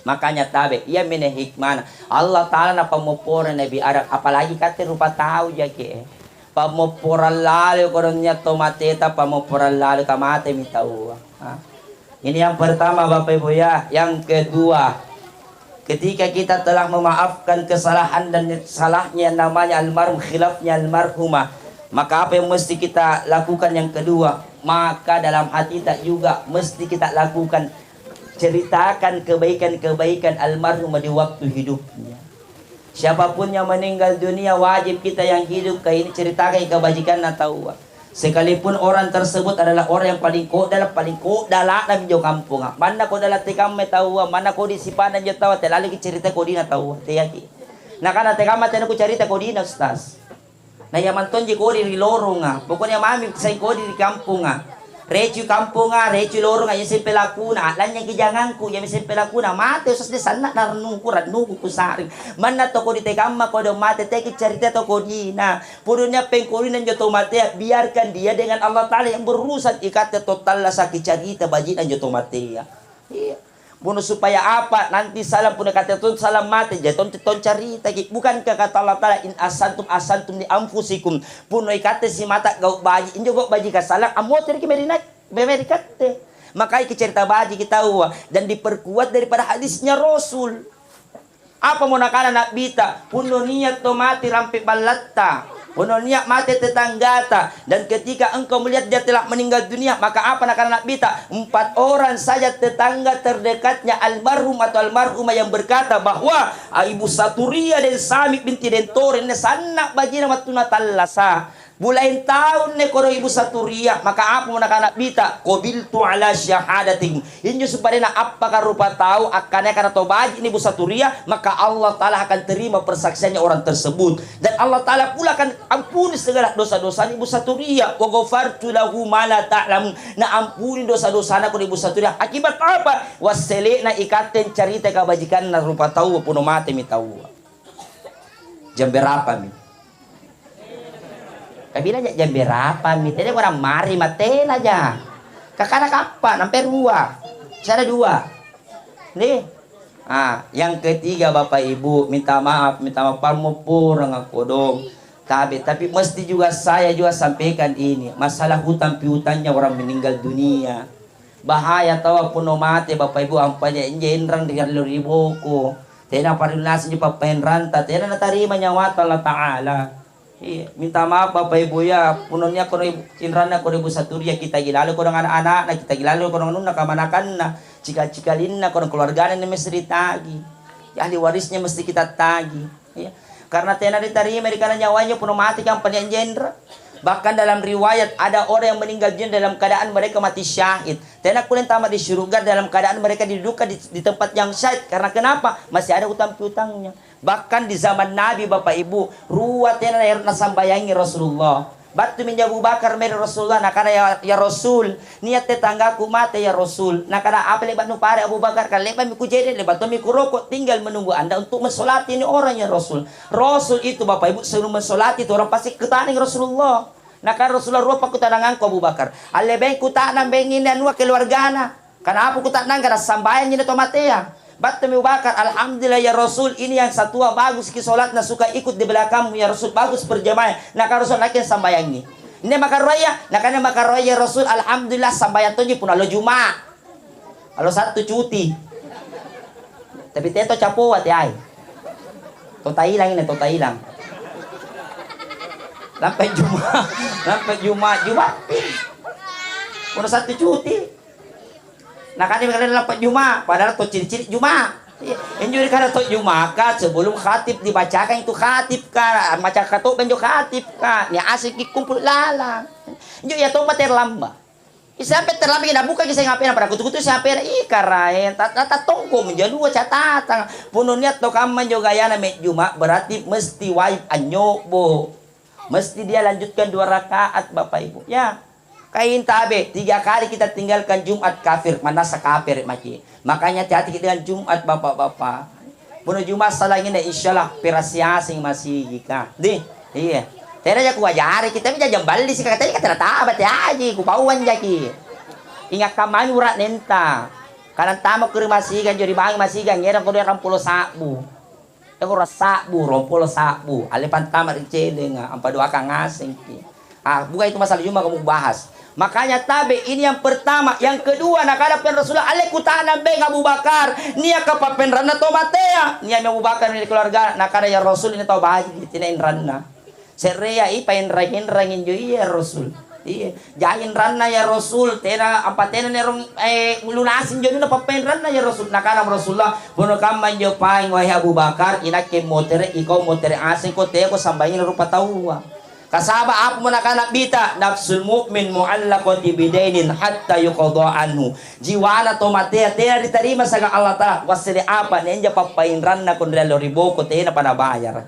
Makanya tabe, iya mene hikmana. Allah Ta'ala na pammopporeng Nabi Adam, apalagi katte rupa tau jaki, eh. Pammopporang lalo kodonnya to mateta, pammopporang lalo tamate mi tau. Ha? Ini yang pertama, Bapak Ibu, ya. Yang kedua, ketika kita telah memaafkan kesalahan dan salahnya yang namanya almarhum, khilafnya almarhumah, maka apa yang mesti kita lakukan? Yang kedua, maka dalam hati kita juga mesti kita lakukan, ceritakan kebaikan-kebaikan almarhumah di waktu hidupnya. Siapapun yang meninggal dunia, wajib kita yang hidup ke ini ceritakan kebajikanna tau. Sekalipun orang tersebut adalah orang yang paling kodala, paling kodala na minjo kamponga. Manna kodala te kamme tau, manna kodi sipana njo tau, te lalo ki cerita kodina tau, te yaki. Nakana te kamma tena ku cerita kodina, Ustaz. Na iya mantonji kodi ri loronga. Pokoknya mami sai kodi ri kamponga. Recu kamponga, recu loronga, iya sempe lakuna, lanyaki jangangku, iya sempe lakuna, mate usus de sanna na rennuku, rennuku kusari. Manna to kodi te kamma kodo mate teki cerita to kodina. Podonya pengkorina njo to matea, biarkan dia dengan Allah Ta'ala yang berurusan, ikatte to tallasaki carita bajina njo to matea. Iya. Buno supaya apa? Nanti salam puno kata tu salam mate, jadi ton ton carita ki. Bukankah kata Allah Ta'ala, "In asantum asantum li anfusikum." Puno ikatte si mata gau baji, injo gau baji ka salam, ammo terki merina, merikatte. Makai ki cerita baji kita dan diperkuat daripada hadisnya Rasul. Apa mo nakana Nabbita? Punno niat to mati rampe ballatta, punno niat mate tetanggata, dan ketika engkau melihat dia telah meninggal dunia, maka apa nakana Nabbita? Empat orang saja tetangga terdekatnya almarhum atau almarhumah yang berkata bahwa, ah, Ibu Saturia dan Sami binti Dentore ini sanna bajina wattunna tallasa. Bulaeng taunne koro Ibu Saturia, maka apa mo nakana Nabbita? Qabiltu ala syahadating. Injo supadena appaka rupa tau, akkana kana to baji'ni Ibu Saturia, maka Allah Ta'ala akan terima persaksiannya orang tersebut. Dan Allah Ta'ala pula akan ampuni segala dosa-dosanya Ibu Saturia. Wa ghafartu lahu ma la ta'lamun. Na ampuni dosa-dosana ko Ibu Saturia. Akibat apa? Wassele'na ikatte carita kabajikanna rupa tau, puno mate mi tau. Jam berapa mi? Kabila ja jam berapa mi? Tena kurang mari matena ja. Kakana kappa nampe dua. Cara dua. Nih. Ah, yang ketiga, Bapak Ibu, minta maaf, minta maaf, pammu purang aku dong. Tabe, tapi mesti juga saya juga sampaikan ini, masalah hutang piutangnya orang meninggal dunia. Bahaya tawa puno mate, Bapak Ibu, ampa je-, jenrang di riboko. Tena parinasi pappaenranta, tena natarima nyawata Allah Ta'ala. Iya, minta maaf Bapak Ibu ya, punonnya kono ibu, inranna kono ibu Saturia kita gilalo kono anak-anakna, kita gilalo kono anunna kamanakanna, cika-cikalinna kono keluargana ini mesti ditagi. Ya, ahli warisnya mesti kita tagi. Ya. Karena tena diterima di kana nyawanya puno mati kan panian jenderal. Bahkan dalam riwayat ada orang yang meninggal dunia dalam keadaan mereka mati syahid. Tena kulen tama di surga dalam keadaan mereka didudukan di, di tempat yang syahid. Karena kenapa? Masih ada utang piutangnya. Bahkan di zaman Nabi, Bapak Ibu, rua tena ero nasambayangi Rasulullah. Battu minjo Abu Bakar meri Rasulullah, nakana, "Ya, ya Rasul, niat tetanggaku mate ya Rasul." Nakana, "Apa lebat nupare Abu Bakar? Kan lebat mi kujede, lebat tomi kuroko, tinggal menunggu Anda untuk mensolati ini orang ya Rasul." Rasul itu, Bapak Ibu, sebelum mensolati itu orang pasti kutanai Rasulullah. Nakana Rasulullah, "Rua pakkutanangangku Abu Bakar. Allebeng kutanang beng ini anua keluargana." Kenapa ku tak nangka sambayang ini to matea? Battu mi Abu Bakar, "Alhamdulillah ya Rasul, ini yang satua bagus ki sholatna suka ikut di belakangmu ya Rasul, bagus berjamaah." Nah, kalau sholat nakin sambayangi. Ini makaroya, nakana makaroya ya Rasul, "Alhamdulillah sambayang toji pun alo Juma." Alo Sabtu cuti. Tapi teto capoa te ai. To Thailand ini, to Thailand. Lampai Juma, lampai Juma, Juma. Pun Sabtu cuti. Nakani kalian lampa Juma, padahal to ciri-ciri Juma. Iya, injo di kana to Juma ka sebelum khatib dibacakan itu khatib ka, maca ka to benjo khatib ka. Nia asik ki kumpul lala. Injo ya to terlambat. Sampai terlambat na buka ki saya ngapain pada kutu-kutu saya pera ih karaen tata tongko menjadi dua catatan. Puno niat to kamma jo gayana me Juma berarti mesti wajib anyobo. Mesti dia lanjutkan dua rakaat Bapak Ibu. Ya. Kain tabe, tiga kali kita tinggalkan Jumat kafir, manasa kafir maki. Makanya hati-hati dengan Jumat Bapak-bapak. Puno Jumat salangina insyaallah perasiasing masigi ka. Di, iya. Tena ja kuajari kita mi jajang balli sika tena taba te aji kupauan jaki. Ingat kamani urak nenta. Kadang tama kuri masigang jori bangi masigang ngerang kodo rong pulo sabbu. Eko rong sabbu, rong pulo sabbu, ale pantama ri celenga, ampa doakan ngasengki. Ah, bukan itu masalah Juma kamu bahas. Makanya tabe ini yang pertama, yang kedua nakana pen Rasulullah ale kutana beng Abu Bakar, nia kapappenranna to matea, nia Abu Bakar ni keluarga, nakana ya Rasul ini tau baji tina inranna. Serea i paenreng-enreng injo iya Rasul. Iya, jaji inranna ya Rasul, tena apa tena nerong eh lunasi injo duna pappaenranna ya Rasul. Nakana Rasulullah, "Bono kamma injo paeng wahai Abu Bakar, inakke motere, ikau motere aseng ko teko sambayang rupa taua." Kasaba apa mo nakana bita, "Nafsul mu'min mu'allaqati bidainin hatta yuqadha anhu." Jiwana to matea tena diterima saga Allah Ta'ala. Wassele apa nenja pappaenranna konrelo riboko tena pada bayar.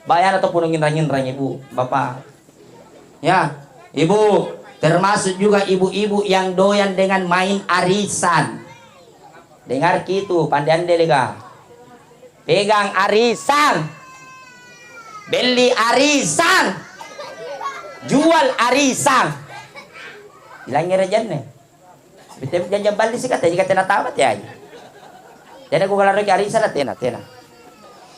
Bayana to punung inrang-inrang, Ibu, Bapak. Ya, Ibu, termasuk juga ibu-ibu yang doyan dengan main arisan. Dengar ki itu, pandean delega. Pegang arisan. Beli arisan. Jual arisan. Bilang ngerejanne. Bete janjang balli sika, tena tena taba te aja. Tena ku kalaroi arisan na tena, tena.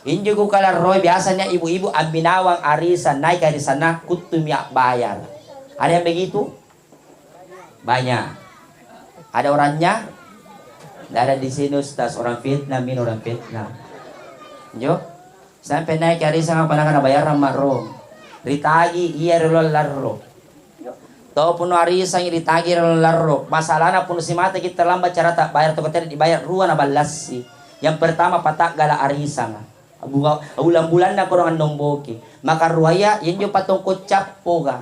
Injo ku kalaroi biasanya ibu-ibu amminawang arisan, naik arisanna kuttu mi abbayar. Ada yang begitu? Banyak. Ada orangnya? Tidak ada di sini Ustaz, orang fitnah, min orang fitnah. Jo? Sampai naik arisang apa nakana bayarang marro. Ritagi iya relo larro. Tau puno arisang ritagi relo larro. Masalahna puno simata kita terlambat cara tak bayar toko tadi dibayar rua na ballassi. Yang pertama pataggala arisang. Bulan-bulanna korong annomboki. Maka ruaya yenjo patongko cappo ga.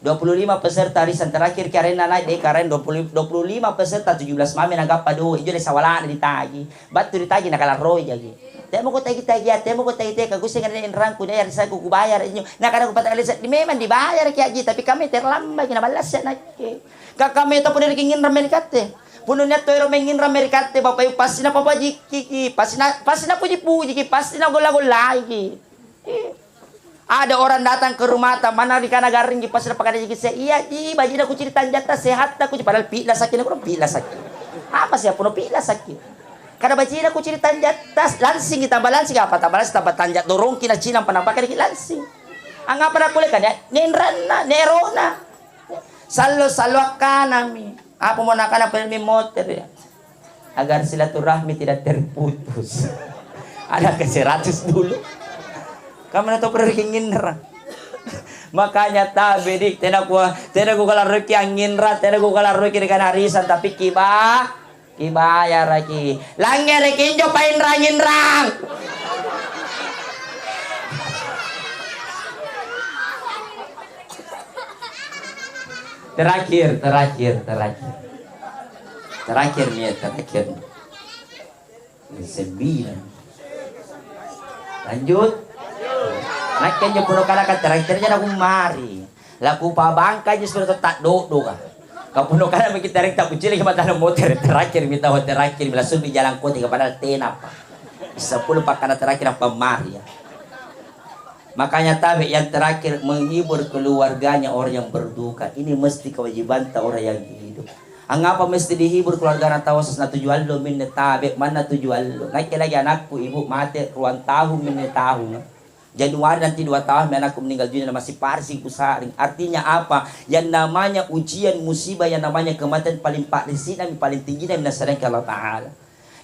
Dua puluh lima peserta arisan terakhir ki arenna naik deh karen dua puluh, dua puluh lima peserta tujuh belas mami nagappa do ijo desa walana ditagi battu ditagi nakalarroi jagi. Te moko tagi tagi ya, te moko tagi te kagusengan ne enrangku ne arisanku kubayar injo. Nakana ku patang arisan di memang dibayar ki aji tapi kami terlambat ki naballas ya nakke. Ka kami to pun ri kinginrang merikatte. Pununnya to ero menginrang merikatte bapak ibu pasti na papajiki ki, pasti na pasti na puji puji ki, pasti na golla gollai ki. Ih. Ada orang datang ke rumah ta, mana di kana garring ki pas na pakada jiki se, iya ji, bajina kuciri tanjatta sehat ta kuci, padahal pila sakit, kurang pila sakit. Apa sih, puno pila sakit? Kada bajina kuciri tanjatta, langsing kita balansing apa, tambah langsing tambah tanjat dorong kina cina panapaka dikit langsing. Angapa nakulle kan ya, nenranna, nerona. Sallo-sallo akkanami. Apa mau nakana pelmi motor ya? Agar silaturahmi tidak terputus. Ada ke seratus dulu. Kamu na to pergi nginra. Makanya tabe dik, tena ku, tena ku kalarreki anginra, tena ku kalarreki dengan arisan, tapi kiba, kibayaraki. Langereki injo painrang-inrang. Terakhir, terakhir, terakhir. Terakhir nih, terakhir. Sebbina. Lanjut. Nakke njo puno kala ka terakhir jana kumari. Laku pabangka je sudah tak dodo ka. Ka puno kala miki terakhir tak kucili ke mata motor terakhir mita terakhir mila subi jalan kota ke padahal tenapa. Sepuluh pakana terakhir apa mari ya. Makanya tabe yang terakhir menghibur keluarganya orang yang berduka. Ini mesti kewajibanta orang yang hidup. Angapa mesti dihibur keluargana tau sas na tuju allo minne tabe, manna tuju allo. Nakke lagi anakku ibu mate ruang tahun minne tahun. Januari nanti dua tahun anakku meninggal dunia masih parsi kusaring. Artinya apa? Yang namanya ujian musibah, yang namanya kematian paling parisina, paling tinggi dan Allah Ta'ala.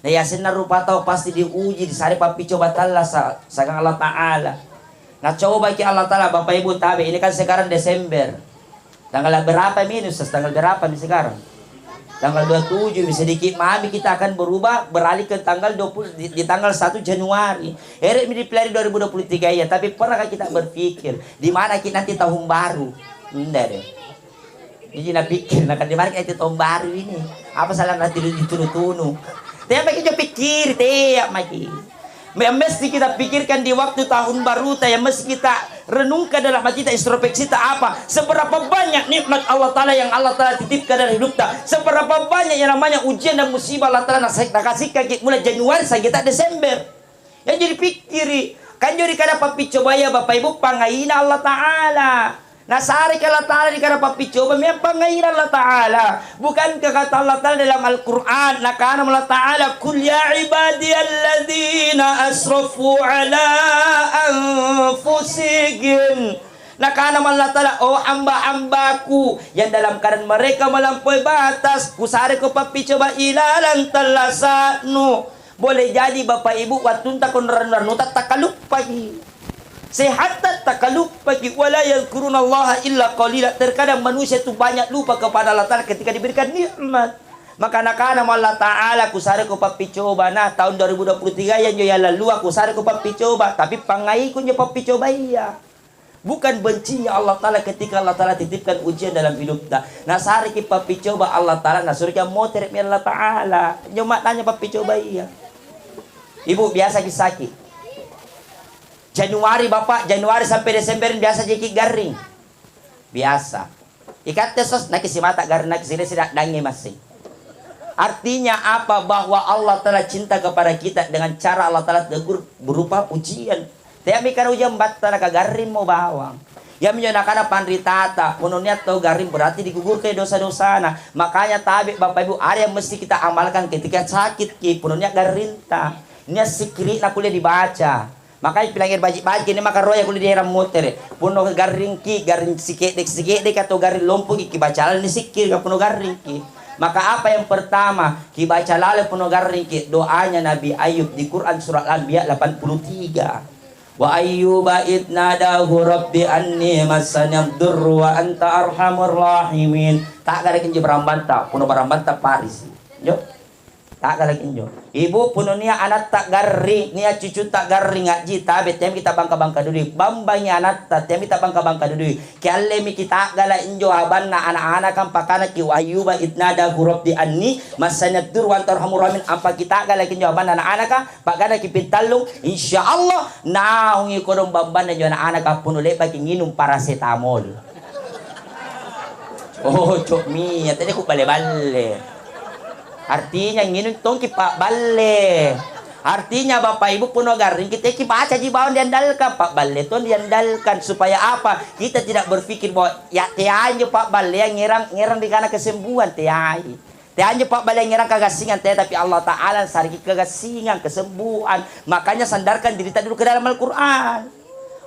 Na yasenna rupa tau pasti diuji, disare pappicoba tallasa, sagang Allah Ta'ala. Nacobaki Allah Ta'ala, Bapak Ibu tabe, ini kan sekarang Desember. Tanggal berapa mi, Ustaz? Tanggal berapa mi sekarang? Tanggal dua puluh tujuh mi, sedikit mami kita akan berubah, beralih ke tanggal dua puluh, di, di tanggal satu Januari. Ere mi dipilih dua ribu dua puluh tiga ya, tapi pernahkah kita berpikir, di mana kita nanti tahun baru? Ndak deh. Jadi napikkir, nakadimari itu tahun baru ini. Apa salah nanti ditunu-tunu? Tapi apa kita pikir, tiap maki. Yang mesti kita pikirkan di waktu tahun baru ta, yang mesti kita renungkan dalam hati ta, introspeksi ta apa? Seberapa banyak nikmat Allah Ta'ala yang Allah Ta'ala titipkan dalam hidup ta? Seberapa banyak yang namanya ujian dan musibah Allah Ta'ala nak, nak kasihkan kita mulai Januari sampai kita Desember? Yang jadi pikkiri, kan jadi kada pappiccobaya Bapak Ibu pangaina Allah Ta'ala. Nasareki Allah Ta'ala di kada pappiccoba, memang pangaina Allah Ta'ala. Bukankah kata Allah Ta'ala dalam Al-Quran, nakana Allah Ta'ala, "Qul ya ibadiyalladzina asrafu ala anfusihim." Nakana Allah Ta'ala, "Oh hamba-hambaku yang dalam keadaan mereka melampaui batas, kusareko pappiccoba ilalang tallasa'nu." Boleh jadi Bapak Ibu wattunta ko rannu-rannuta takaluppaki. Sehatta takaluppaki, wala yadhkurunallaha illa qalila. Terkadang manusia itu banyak lupa kepada Allah Ta'ala ketika diberikan nikmat. Maka nakana Allah Ta'ala, kusareko pappiccoba. Nah, tahun dua ribu dua puluh tiga ya njo ya lalua kusareko pappiccoba, tapi pangaiku njo pappiccoba iya. Bukan bencinya Allah Ta'ala ketika Allah Ta'ala titipkan ujian dalam hidupta. Nasareki pappiccoba Allah Ta'ala, nasureki ammotere mi Allah Ta'ala. Nyo maknanya pappiccoba iya. Ibu, biasa ki sakit. Januari Bapak, Januari sampai Desember biasa jeki garring. Biasa. Ikatte sos, naki simata garring, naki sida-sida dangi masing. Artinya apa? Bahwa Allah Ta'ala cinta kepada kita dengan cara Allah Ta'ala tegur berupa ujian. Teami kana ujian batta nakagarring mo bawang. Yami nyo nakana panritata, punonnia tau garring berarti digugurke dosa-dosana. Makanya tabe Bapak Ibu, ada yang mesti kita amalkan ketika sakit ki, punonnia garrinta. Nia sikkiri'na kulle dibaca. Makanya pilangir baji-baji ini maka roya kulle daerah motere. Puno garringki, garring sikedek-sikedek atau garring lompoki, kibaca laleng ni sikkiri ka puno garringki. Maka apa yang pertama, kibaca laleng puno garringki doanya Nabi Ayub di Quran surat Al-Anbiya delapan puluh tiga. Wa ayyuba idnadahu rabbi anni massani durru wa anta arhamur rahimin. Tak gara kinji barambanta, puno barambanta parisi. Yo. Tagalaki injo. Ibu, puno nia anatta garring, nia cucutta garring, ajji tabe, tem kita bangka-bangka dudui. Bambangi anatta, tem kita bangka-bangka dudui. Kiallemi kita gala injo abanna anak-anak kan pakanaki wa ayyuba itnada huruf di anni, massanya dur wa antarhamur rahimin, ampa kita gala injo abanna anak-anak kan, pakanaki pintallung, insya Allah, naungi kodong bambanna injo anak-anak kan, puno lebaki nginum paracetamol. Oh, cok mia, tadi ku balle-balle. Artinya nginung tongki pabballe. Artinya, Bapak Ibu, puno garring kita ki baca ji bawang diandalkan, pabballe to diandalkan. Supaya apa? Kita tidak berpikir bahwa ya teanjo pabballeang ngerang, ngerang dikana kesembuhan, teai. Teanjo pabballeang ngerang kegasingan, te, tapi Allah Ta'ala sariki kegasingan, kesembuhan. Makanya sandarkan diri ta dulu ke dalam Al-Quran.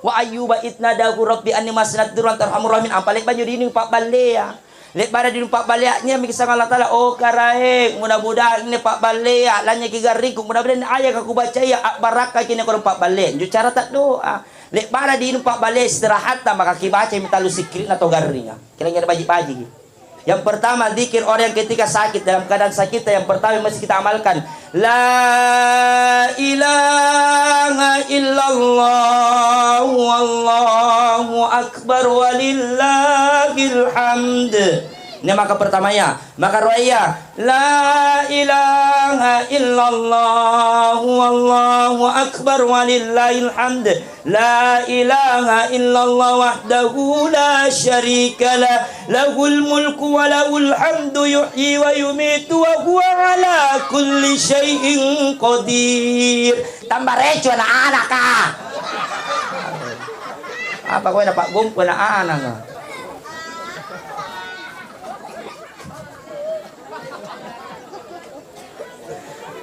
Wa ayyuba itnadahu rabbi anni masinat durran tarhamur rahimin. Ampa lebbaju dini pabballeang. Lebbara di numpa balea nia mikisang Allah Ta'ala, "Oh Karaeng, mudah-mudahan ini pak balea, lanyaki garriku, mudah-mudahan ayaka kubacaya, abbarakkaki ini kodong pak balea." Njo cara tak doa. Lebbara di numpa balea istirahatta, maka kibaca mi talu sikkirina to garringa. Kira-kira baji-baji. Yang pertama, zikir orang yang ketika sakit, dalam keadaan sakit, yang pertama yang mesti kita amalkan, La ilaha illallah wallahu akbar walillahil hamd. Ini maka pertamanya. Maka ruaya, La ilaha illallah wallahu akbar walillahil hamd. La ilaha illallah wahdahu la syarika lah. Lahul mulku wa lahul hamdu yuhyi wa yumitu wa huwa ala kulli syai'in qadir. Tambah reco anak-anak, ah. Apa kowe dapat gompo anak-anak, ah?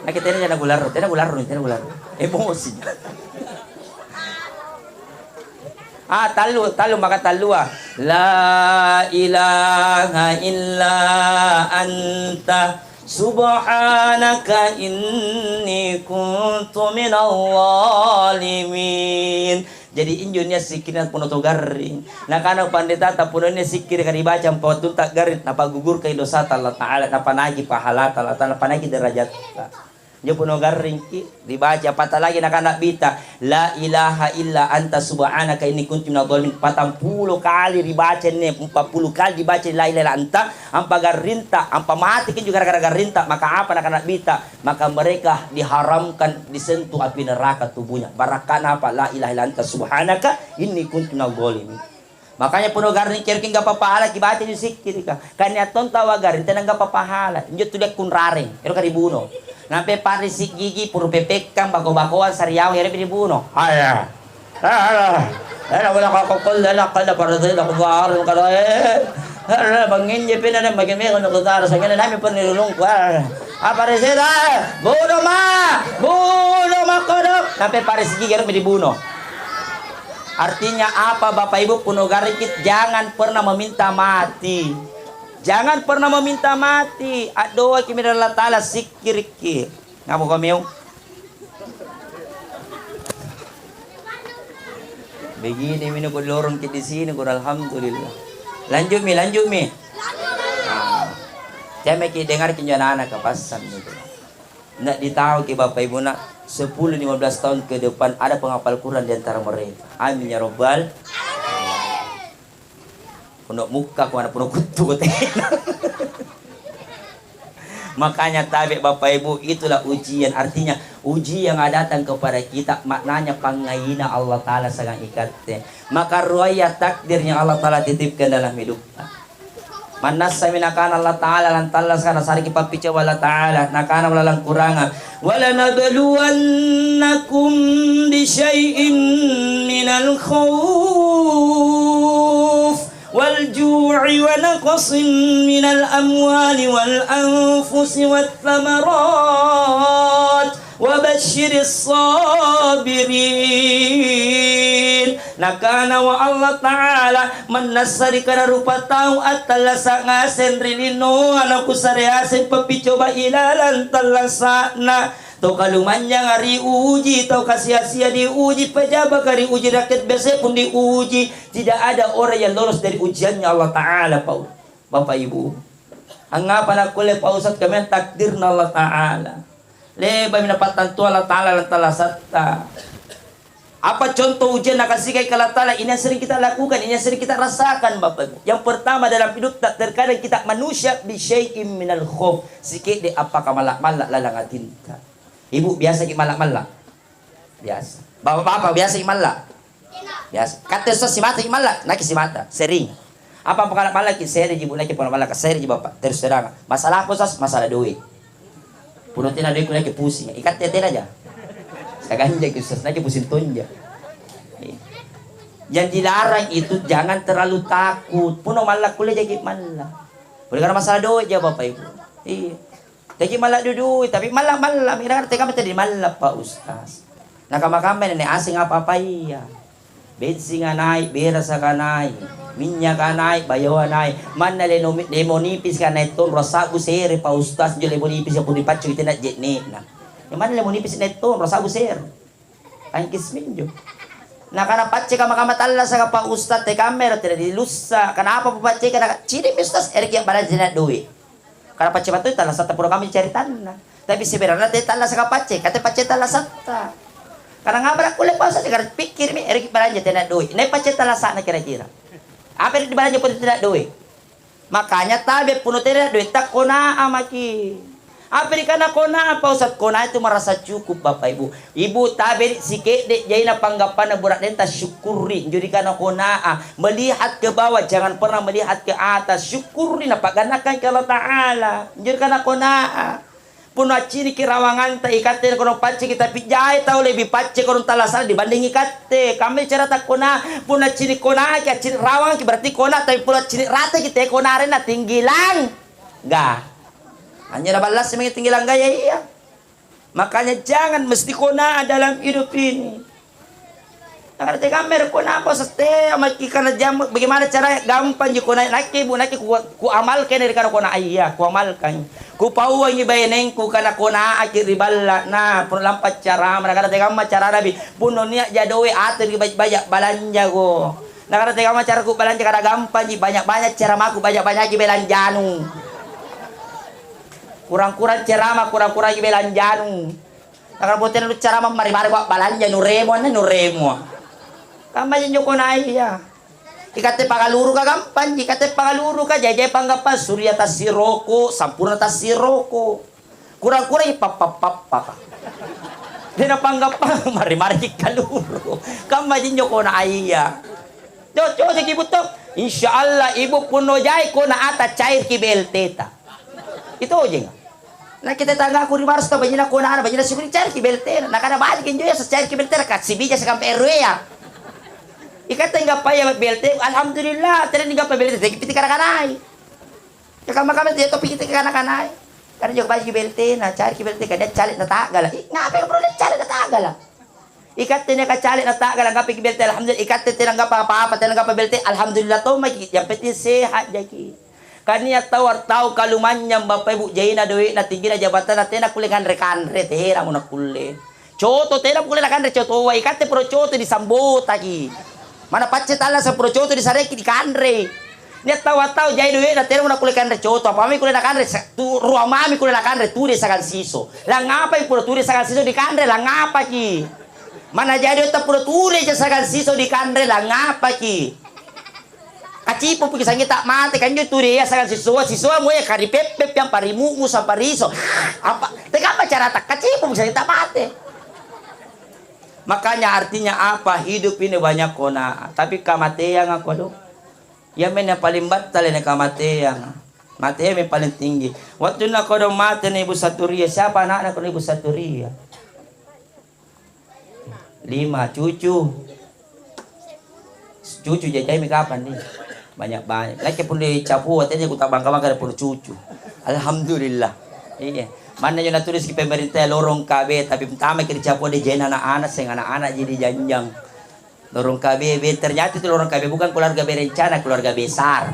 Nah, kita ini jangan gular, tidak gular, tidak gular. Emosi. Ah, tallu, tallu, maka tallu, ah. La ilaha illa anta subhanaka inni kuntu minal zalimin. Jadi injo nia sikkirina puno to garring. Nakana pandetata puno nia sikkirika dibaca mpawattunta garring, napagugurkai dosata Allah Ta'ala, napanagi pahalata Allah Ta'ala, napanagi derajatta. Injo puno garringki, dibaca, apatah lagi nakana Nabbita, "La ilaha illa anta subhanaka inni kuntu minadh dhalimin." Patang pulo kali dibaca ne, empat puluh kali dibaca la ilaha illa anta, ampa garrinta, ampa mateki juga gara-gara garrinta, maka apa nakana Nabbita? Maka mereka diharamkan disentuh api neraka tubuhnya. Barakkana apa? La ilaha illa anta subhanaka inni kuntu minadh dhalimin. Makanya puno garring kero ki gappa pahala kibaca ju sikkirika. Kan nia tonta wa garring tenang gappa pahala. Injo tu dia kunrareng. Ero ka dibuno. Nampe parisi gigi puru pepekkang bako-bakoan sariawang ero dibuno. Aya. Ala. Ala wala ka kokol ala kala parisi la kubarin kala, eh. Ala banginje pina dan bagi mega no kutara sangene nami pun nilulungku. Ala. Apa reseda? Buno ma. Buno ma kodok. Nampe parisi gigi ero dibuno. Artinya apa, Bapak Ibu, puno garriki, jangan pernah meminta mati. Jangan pernah meminta mati. Addoaki mi ri Allah Ta'ala, sikkirikki. Ngapa kau meong? Begini mi nu ku lorong ki di sini ku, alhamdulillah. Lanjut mi, lanjut mi. Ah. Jangan ki dengar ki anak-anak kapasan gitu. Ndak ditauki Bapak Ibu nak, sepuluh lima belas tahun ke depan ada penghafal Quran di antara mereka. Amin ya robbal. Pondok muka ku anak pondok kuttu ko tena. Makanya tabe Bapak Ibu, itulah ujian. Artinya ujian yang datang kepada kita, maknanya pangaina Allah Ta'ala sangat ikatte. Maka ruaya takdir yang Allah Ta'ala titipkan dalam hidup. Mannassami nakana Allah Ta'ala, lantallasa nasariki pappicoba Allah Ta'ala, nakana malalang kuranga, "Walanabluwannakum bisyai'in minal khauf wal ju'i wa naqsin minal amwali wal anfusi wat thamarat." Wabasysyiris sabirin. Nakana wa Allah Ta'ala, mannassa ri kada rupa tau attallasa ngaseng ri linoa nakusare aseng pappicoba ilalang tallasa'na. Tau kalumannyanga riuji, tau kasia-sia diuji, pejabaka riuji, rakyat biasa pun diuji. Tidak ada orang yang lolos dari ujiannya Allah Ta'ala, Pak. Bapak Ibu, angngapa nakkulle Pak Ustaz, kami takdirna Allah Ta'ala. Lebami napattantu Allah Ta'ala lan tallasatta. Apa contoh ujian nakasigai Allah Ta'ala, ini yang sering kita lakukan, ini yang sering kita rasakan, Bapak Ibu. Yang pertama dalam hidup, tak terkadang kita manusia bisyai'in minal khauf. Sikit de apa kamalla-malla lalang atinta. Ibu, biasa ki malla-malla? Biasa. Bapak-bapak, biasa ki malla? Biasa. Katte sos simata ki malla, naki simata. Sering. Apa pakala malla ki sere ji, Bu, naki pakala malla ka sere ji, Bapak. Terus terang. Masalah apa, Sas? Masalah duit. Puno tena duit, naki pusing. Ikatte tena aja. Saganja ki Ustaz, naja pusing tonja. Iya. Yang dilarang itu jangan terlalu takut. Puno malla kulle jaki malla. Oleh karena masalah doa ja Bapak Ibu. Iya. Jaki malla dudui, tapi malla-malla, mira tega tadi malla Pak Ustaz. Nah, kama-kama nenek asing apa-apa iya. Bensinga naik, berasaka naik, minyaka naik, bayawa naik. Manna lemo, lemo nipis ka naik ton, rasa bu sere Pak Ustaz, jo lemo nipis ya pun dipaccu itu nak jekne. Nah, yang mana lemo nipis naik ton, rasa bu sere. Tangkis minjo. Nah, karena pacce kama-kama tallasa ka Pak Ustaz, te kamera tidak dilussa. Kenapa Pak pacce? Karena ciri Ustaz, erki yang balance tidak duit. Karena pacce batu tallasa ta pura kami cari tanah. Tapi sebenarnya te tallasa ka pacce, kate pacce tallasa ta. Karena ngapa nak kulle Pak Ustaz, karena pikir mi, erki balance tidak duit. Ini pacce tallasa na kira-kira. Apa yang dibalance pun tidak duit? Makanya tabe puno tena duitta konaa maki. Apa dikana konaa Pak Ustaz? Konaa itu merasa cukup Bapak Ibu. Ibu tabe sikedde jaina panggappana burak denta syukuri. Injo dikana konaa. Melihat ke bawah, jangan pernah melihat ke atas. Syukuri na paganakan ke Allah Ta'ala. Injo dikana konaa. Punna acciniki rawanganta ikatte kono pacce kita pijjae tau lebih pacce kono talasana dibanding ikatte. Kami cara takkona punna accini kona ki accini rawang ki berarti kona tapi punna accini rata kita kona arena tinggi langga. Hanya ballas meng tinggi langga ya iya. Makanya jangan mesti kona dalam hidup ini. Nakana te gamme rekko napa sette, amaki kana jamu, bagaimana caranya? Gampang ji ko naik, naik ibu, naik ku, ku amalkan dari kana kona iya, ku amalkan. Ku pauangi bainengku kana kona aki ri balla. Nah, pun lampa cara, nakana te gamma cara nabi. Pun nia jadoe atur ki banyak balanja ko. Nakana te gamma cara ku balanja kada gampang ji, banyak-banyak ceramaku, banyak-banyak ji belanjanu. Kurang-kurang ceramah, kurang-kurang ji belanjanu. Nakana bote na nuccara mammari-mari wa balanja nuremo anne nuremo. Kamma jenjo ko nai iya. Ikatte pagaluru ka gampang ji, ikatte pagaluru ka jae-jae panggappa surya tassiroko, sampurna tassiroko. Kurang-kurang i pappa-pappa ka. Dena panggappa mari-mari ki kaluru. Kamma jenjo ko nai iya. Cocok ki butto. Insya Allah ibu punno jai ko na ata cair ki B L T ta. Itu jenga. Nakke tetanggaku ri Mars to, bajina konana, bajina sikuri cari ki B L T na. Nakana bajiki injo ya, cari ki B L T na, kasi bija sekampe R W ya. Ikatte nggappa ya B L T, alhamdulillah, tena nggappa B L T, teki piti kana-kanai. Ya kama-kama ya topi kita kana-kanai. Karena juga bajiki B L T na, cari ki B L T, kada cari na tagala. Ih, ngapain perlu cari na tagala? Ikatte neka caleg na tagala, nggappa ki B L T, alhamdulillah. Ikatte tena nggappa apa-apa, tena nggappa B L T, alhamdulillah to maki. Yang penting sehat jaki. Kan iya tau, tau kalumanynyang Bapak Ibu, jaina doe'na, tinggina jabatanna, tena kulle kanre-kanre, tena mo nakulle. Coto tena kulle nakanre cotoa, ikatte pura coto disambotaki. Mana pacce tallasa pura coto disareki dikanre. Nia tau-tau jai doe'na tena mo nakulle kanre coto, apa mami kulle nakanre se-, tu ruang mami kulle nakanre tude sagang siso. Langngapai pura tude sagang siso dikanre, langngapai ki? Mana jadi otta pura tude ja sagang siso dikanre, langngapai ki? Kacipu puki sangi tak mate kanjo tude ya sagang sisoa, sisoa mo ya karipeppe piang parimumu sampariso. Apa? Tegamma cara tak kacipu puki sangi tak mate. Makanya artinya apa? Hidup ini banyak kona, tapi kamateang ako do. Iya men yang paling battale na kamateang. Mate yang paling tinggi. Waktu na kodong mate na Ibu Saturia, siapa anakna kodong Ibu Saturia? Lima cucu. Cucu jajai mi kapan nih? Banyak-banyak. Lagi pun di Capua tadi ku tak bangka-bangka ada pun cucu. Alhamdulillah. Iya. Mana yang natulis di pemerintah lorong K B, tapi pertama kiri Capua di jena anak-anak, seng anak-anak jadi janjang. Lorong K B B, ternyata itu lorong K B bukan keluarga berencana, keluarga besar.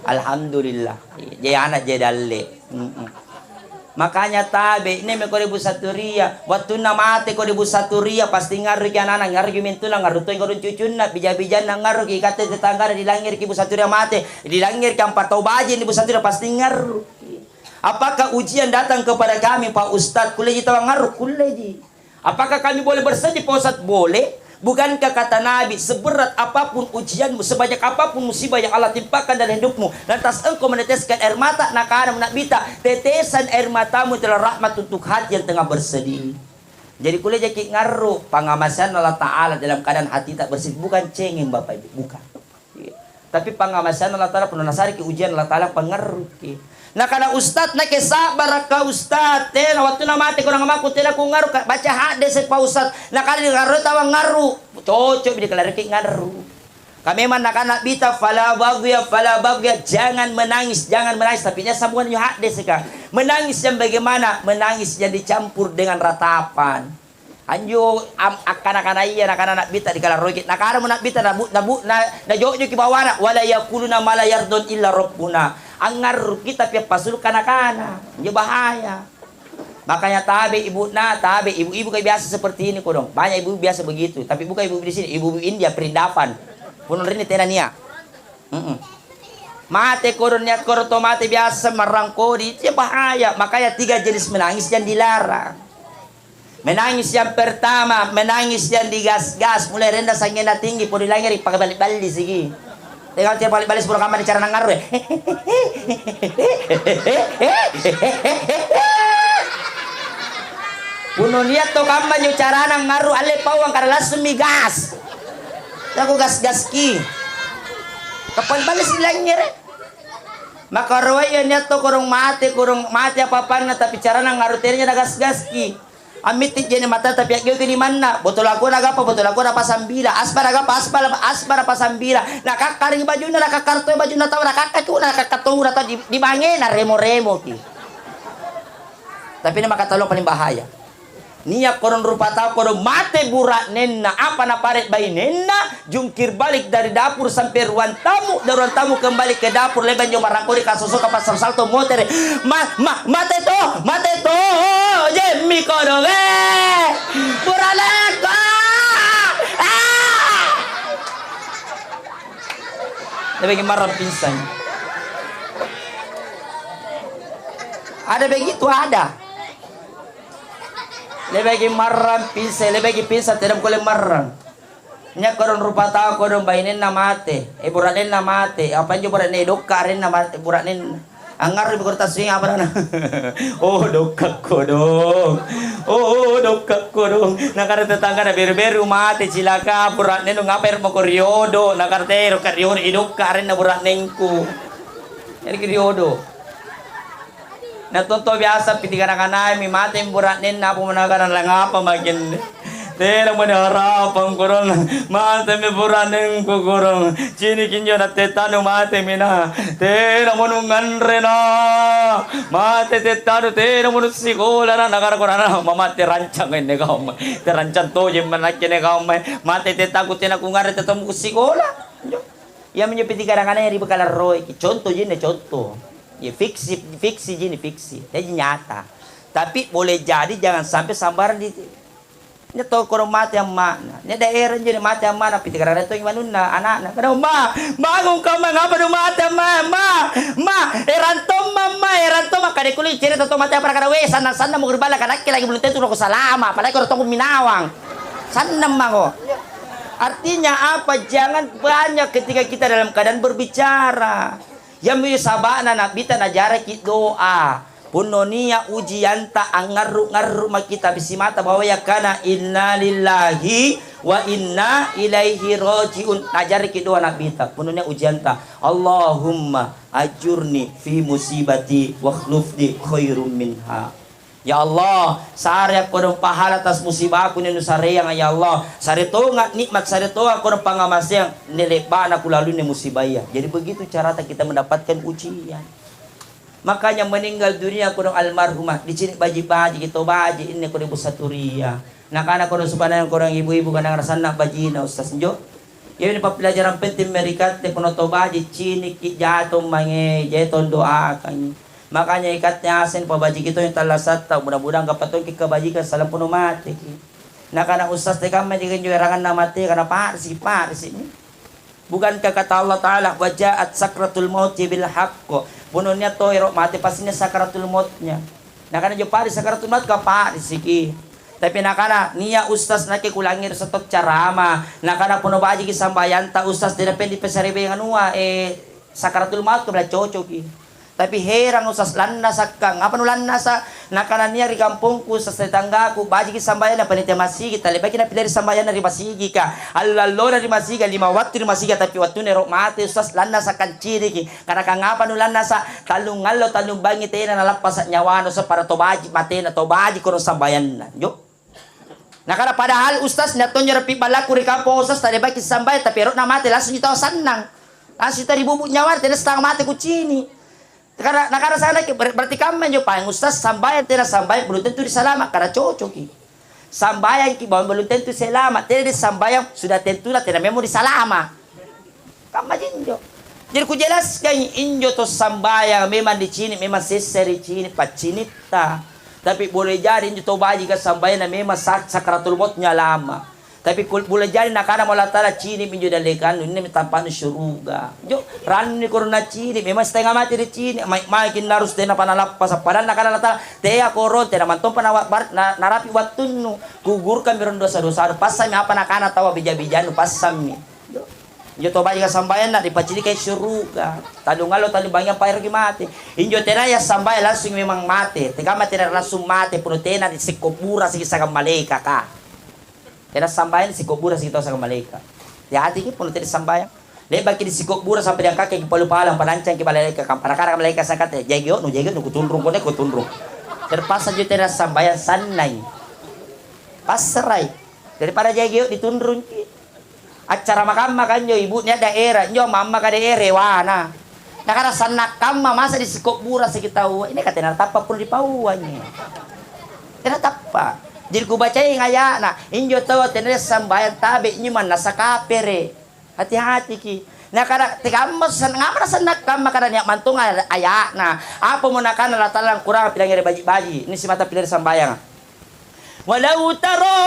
Alhamdulillah. Jadi anak jadi dalle. Mm-mm. Makanya tabe, ini meko Ibu Saturia. Wattunna mate ko Ibu Saturia, pasti ngarruki anak-anak, ngarruki mentuna, ngarru toi kodong cucunna, bija-bijanna ngarruki, ikatte tetanggana dilangngiriki Ibu Saturia mate, dilangngiriki ampa tau baji Ibu Saturia pasti ngarruki. Apakah ujian datang kepada kami Pak Ustadz? Kulle ji tau ngarru? Kulle ji. Apakah kami boleh bersedih, Pak Ustaz? Boleh. Bukankah kata Nabi, seberat apapun ujianmu, sebanyak apapun musibah yang Allah timpakan dalam hidupmu, lantas engkau meneteskan air mata, nakana Nabi ta, tetesan air matamu itulah rahmat untuk hati yang tengah bersedih. Jadi kulle jaki ngarru, pangamasan Allah Ta'ala dalam keadaan hati tak bersedih, bukan cengeng Bapak Ibu, bukan. Iya. Tapi pangamasan Allah Ta'ala, punna nasareki ujian Allah Ta'ala, pangngarruki. Nakana ustaz, nake sabbarakka ustaz, tena wattunna mate korang amaku tena ku ngaru ka-, baca hadde se pa ustaz. Nakana di ngaru tawang ngaru, cocok bi dikalaruki ngaru. Ka memang nakana Nabbita, "Fala baghya, fala baghya," jangan menangis, jangan menangis. Tapi nya sambungan nyo hadde seka. Menangis yang bagaimana? Menangis yang dicampur dengan ratapan. Anjo am-, akkana-kana iya nakana Nabbita dikalaroiki. Nakana mo Nabbita nabu-, nabu-, na-, najojoki bawana, "Wala yaquluna ma la yardon illa rabbuna." Angngarruki tapi appasulka nakana. Anjo bahaya. Makanya tabe ibu'na, tabe ibu-ibu kayak biasa seperti ini kodong. Banyak ibu biasa begitu, tapi bukan ibu di sini, ibu-ibu India perindavan. Punung rini tena nia. Mm-mm. Mate kodong niat kodong to mate biasa marangkodi, itu bahaya. Makanya tiga jenis menangis yang dilarang. Menangis yang pertama, menangis yang digas-gas, mulai rendah sanggenna tinggi, podi langngere pakai balik-balik sigi. Tengok tiap balik-balik sepuluh kamar di cara nangaru. Puno niat to kamma nyo carana ngaru alle pawang kada langsung mi gas. Aku gas-gas ki. Kapal balik si langngere. Maka rawai ya niat to korong mate, korong mate apa-apanna, tapi carana ngaru terenya na gas-gas ki. Ammitti jene mata tapi aggeo ke di manna. Botol aku na gapa, botol aku na pasambila. Asbara gapa, asbara, asbara pasambila. Na kakkari bajunna, na kakkarto bajunna tau, na kakka tu, na kakka tu, na tau di, di bange na remo-remo ki. Tapi ini maka tolong paling bahaya. Nia korong rupa tau korong mate bura'nenna, apa napare bainenna, jungkir balik dari dapur sampai ruang tamu, dari ruang tamu kembali ke dapur, leban jo marangkori kasoso kapasal salto motere. Ma, ma, mate to, mate to, jemmi kodong, eh, bura'neko, ah. Lebih marah pingsan. Ada begitu, ada. Lebegi marrang pingsan, lebegi pingsan, tedam kole marrang. Nya kodong rupa tau kodong bainenna mate, eh, bura'nenna mate, apa injo bura'ne dokka arenna mate, bura'nenna. Angngarro mi kodong tassuing apa nana? Oh, dokka kodong. Oh, dokka kodong. Nakara tetangga na beru-beru mate cilaka bura'ne nu ngapa ero mako riodo, nakara tero ka riodo, idokka arenna bura'nengku. Jadi riodo. Na tonto biasa pi tiga-tiga nai mi mate mi bura'nenna, apa managara langapa makin. Tena mani harapang korong. Mate mi bura'nengku korong. Cini kinjo na tetanu mate mi na. Tena manu nganre na. Mate tetanu tena manu sikola na, nagara korana mama terancang enne kaum. Terancang toje manacce ne kaum. Mate tetaku tena ku nganre tetamu ku sikola. Iya minjo pi tiga-tiga nai ri bekalaroi. Contoh jenne contoh. Ya fiksi, fiksi jini fiksi. Jadi nyata. Tapi boleh jadi jangan sampai sambarang di, ini to kono mate amma'na. Ini daerah jadi mate amma'na, pi tiga-tiga to manunna, anakna. Kada, "Ma, bangun kau, Ma, ngapa du mate amma, Ma? Ma, erantomma, Ma, erantomma." Kada kuli cerita to mate apa kada we, sanna-sanna mau gerbala kada lagi belum tentu roko salama, apalagi kalau tongko minawang. Sanna mako. Artinya apa? Jangan banyak ketika kita dalam keadaan berbicara. Yammi saba'na Nabbita najaraki doa. Punno nia ujianta angngarru-ngarru maki, tapi simata bawa yakkana, "Inna lillahi wa inna ilaihi raji'un." Najaraki doa Nabbita. Punno nia ujianta, "Allahumma ajurni fi musibati wakhlufni khairum minha." Ya Allah, sare akkodong pahala atas musibaku ni nusareang, ya Allah. Sare tonga nikmat, sare tonga akkodong pangamaseang ni lebbana kulalui ni musibaya. Jadi begitu carata kita mendapatkan ujian. Makanya meninggal dunia akkodong almarhumah, dicini baji-baji, kito baji, ini akkodong Ibu Saturia. Nakana akkodong supanang akkodong ibu-ibu kanang rasanna bajina Ustaz njo. Iyami pappilajarang penting merikatte, punna to baji ciniki jatong mange, jatong doakangi. Makanya ikatte aseng pabajiki tong tallasatta, mudah-mudahan kapatongki kebajikan salampuno mateki. Nakana ustaz te kamma ji kenjo eranganna mate, kana parisi, parisi. Bukankah kata Allah Ta'ala, "Wa ja'at sakratul mauti bil haqq." Punna nia to ero mate pasti nia sakaratul mautnya. Nakana jo pari sakaratul maut ka parisiki. Tapi nakana nia ustaz nake kulangi ro setop carama. Nakana punna bajiki sambayanta ustaz, tidak pendi pesare be nganua, eh, sakaratul maut ke bela cocoki. Tapi herang, Ustaz, lannasakka. Apa nu lannasa? Nakana nia ri kampongku, Ustaz, tetanggaku, bajiki sambayang na panitia masigi, talebaki napilari sambayang na ri masigi ka. Allo-allona ri masigi, lima wattu ri masigi, tapi wattunna ero mate, Ustaz, lannasakka ciniki. Karena kangapa nu lannasa? Tallung allo, tallung bangi tena nalappasa nyawana, Ustaz, pada to baji matena, to baji kono sambayanna. Jo. Nakana, "Padahal Ustaz, na tonjo rapi balaku ri kampong Ustaz, talebaki sambayang, tapi erokna mate, langsung tau sannang. Langsung tau ribubu nyawa, tena setengah mate kucini." Nakana, nakana sana ki, ber-, berarti kamma injo paeng Ustaz, sambayang tena sambayang belum tentu disalama, karena cocoki. Sambayang ki bawang belum tentu selama, tena disambayang sudah tentu lah tena memang disalama. Kamma jinjo. Jadi kujelaskan, injo to sambayang memang dicini, memang sessa ricini paccinitta. Tapi boleh jadi injo to baji ka sambayang na memang sa-, sakaratul maut nyalama. Tapi kul-, boleh jadi nakana Allah Ta'ala cini minjo dallekannu, ini tampaknu syuruga. Jo, ranni korona cini, memang setengah mati dicini, mai-, mai kinna harus tena panalappa, sappadang nakana Allah Ta'ala, tea koron, tena mantompa na-, bar-, na-, narapi wattunnu, kugurkan mirong dosa-dosa, passammi apa nakana tawa bija-bijannu, passammi. Injo to baji ka sambayang na dipacilikai syuruga. Tallung allo tallung bangi apa eroki mate. Injo tena ya sambayang langsung memang mate. Tega mate na langsung mate, puno tena di sikko bura sigi sagang malaika ka. Tena sambayang di sikko bura sigi tau sagang malaika. Ya hati ki puno tena sambayang. Lebaki di sikko bura sampai diangkaki ki palu-palu, panancang ki malaika ka. Parakara malaika sangkate, jagi nu, jagi nu, kutunrung kone, kutunrung. Terpaksa jo tena sambayang sannai. Passerai. Daripada jagi ditunrung ki. Acara makamma kanjo ibu nia daerah, injo mamma ka daerah wana. Nakana sanna kamma masa di sikko bura sigi tau. Ini ka tena tappa pun dipauangi. Tena tappa. Jadi kubacai ngayana, injo tau tena sambayang tabe injo mannasa kapere. Hati-hati ki. Nakana tekamma san-, ngapa sanna kamma kada nia mantung ayana. Apa mo nakana la talang kurang pilangi baji-baji. Ini simata pilangi sambayang. Walau tara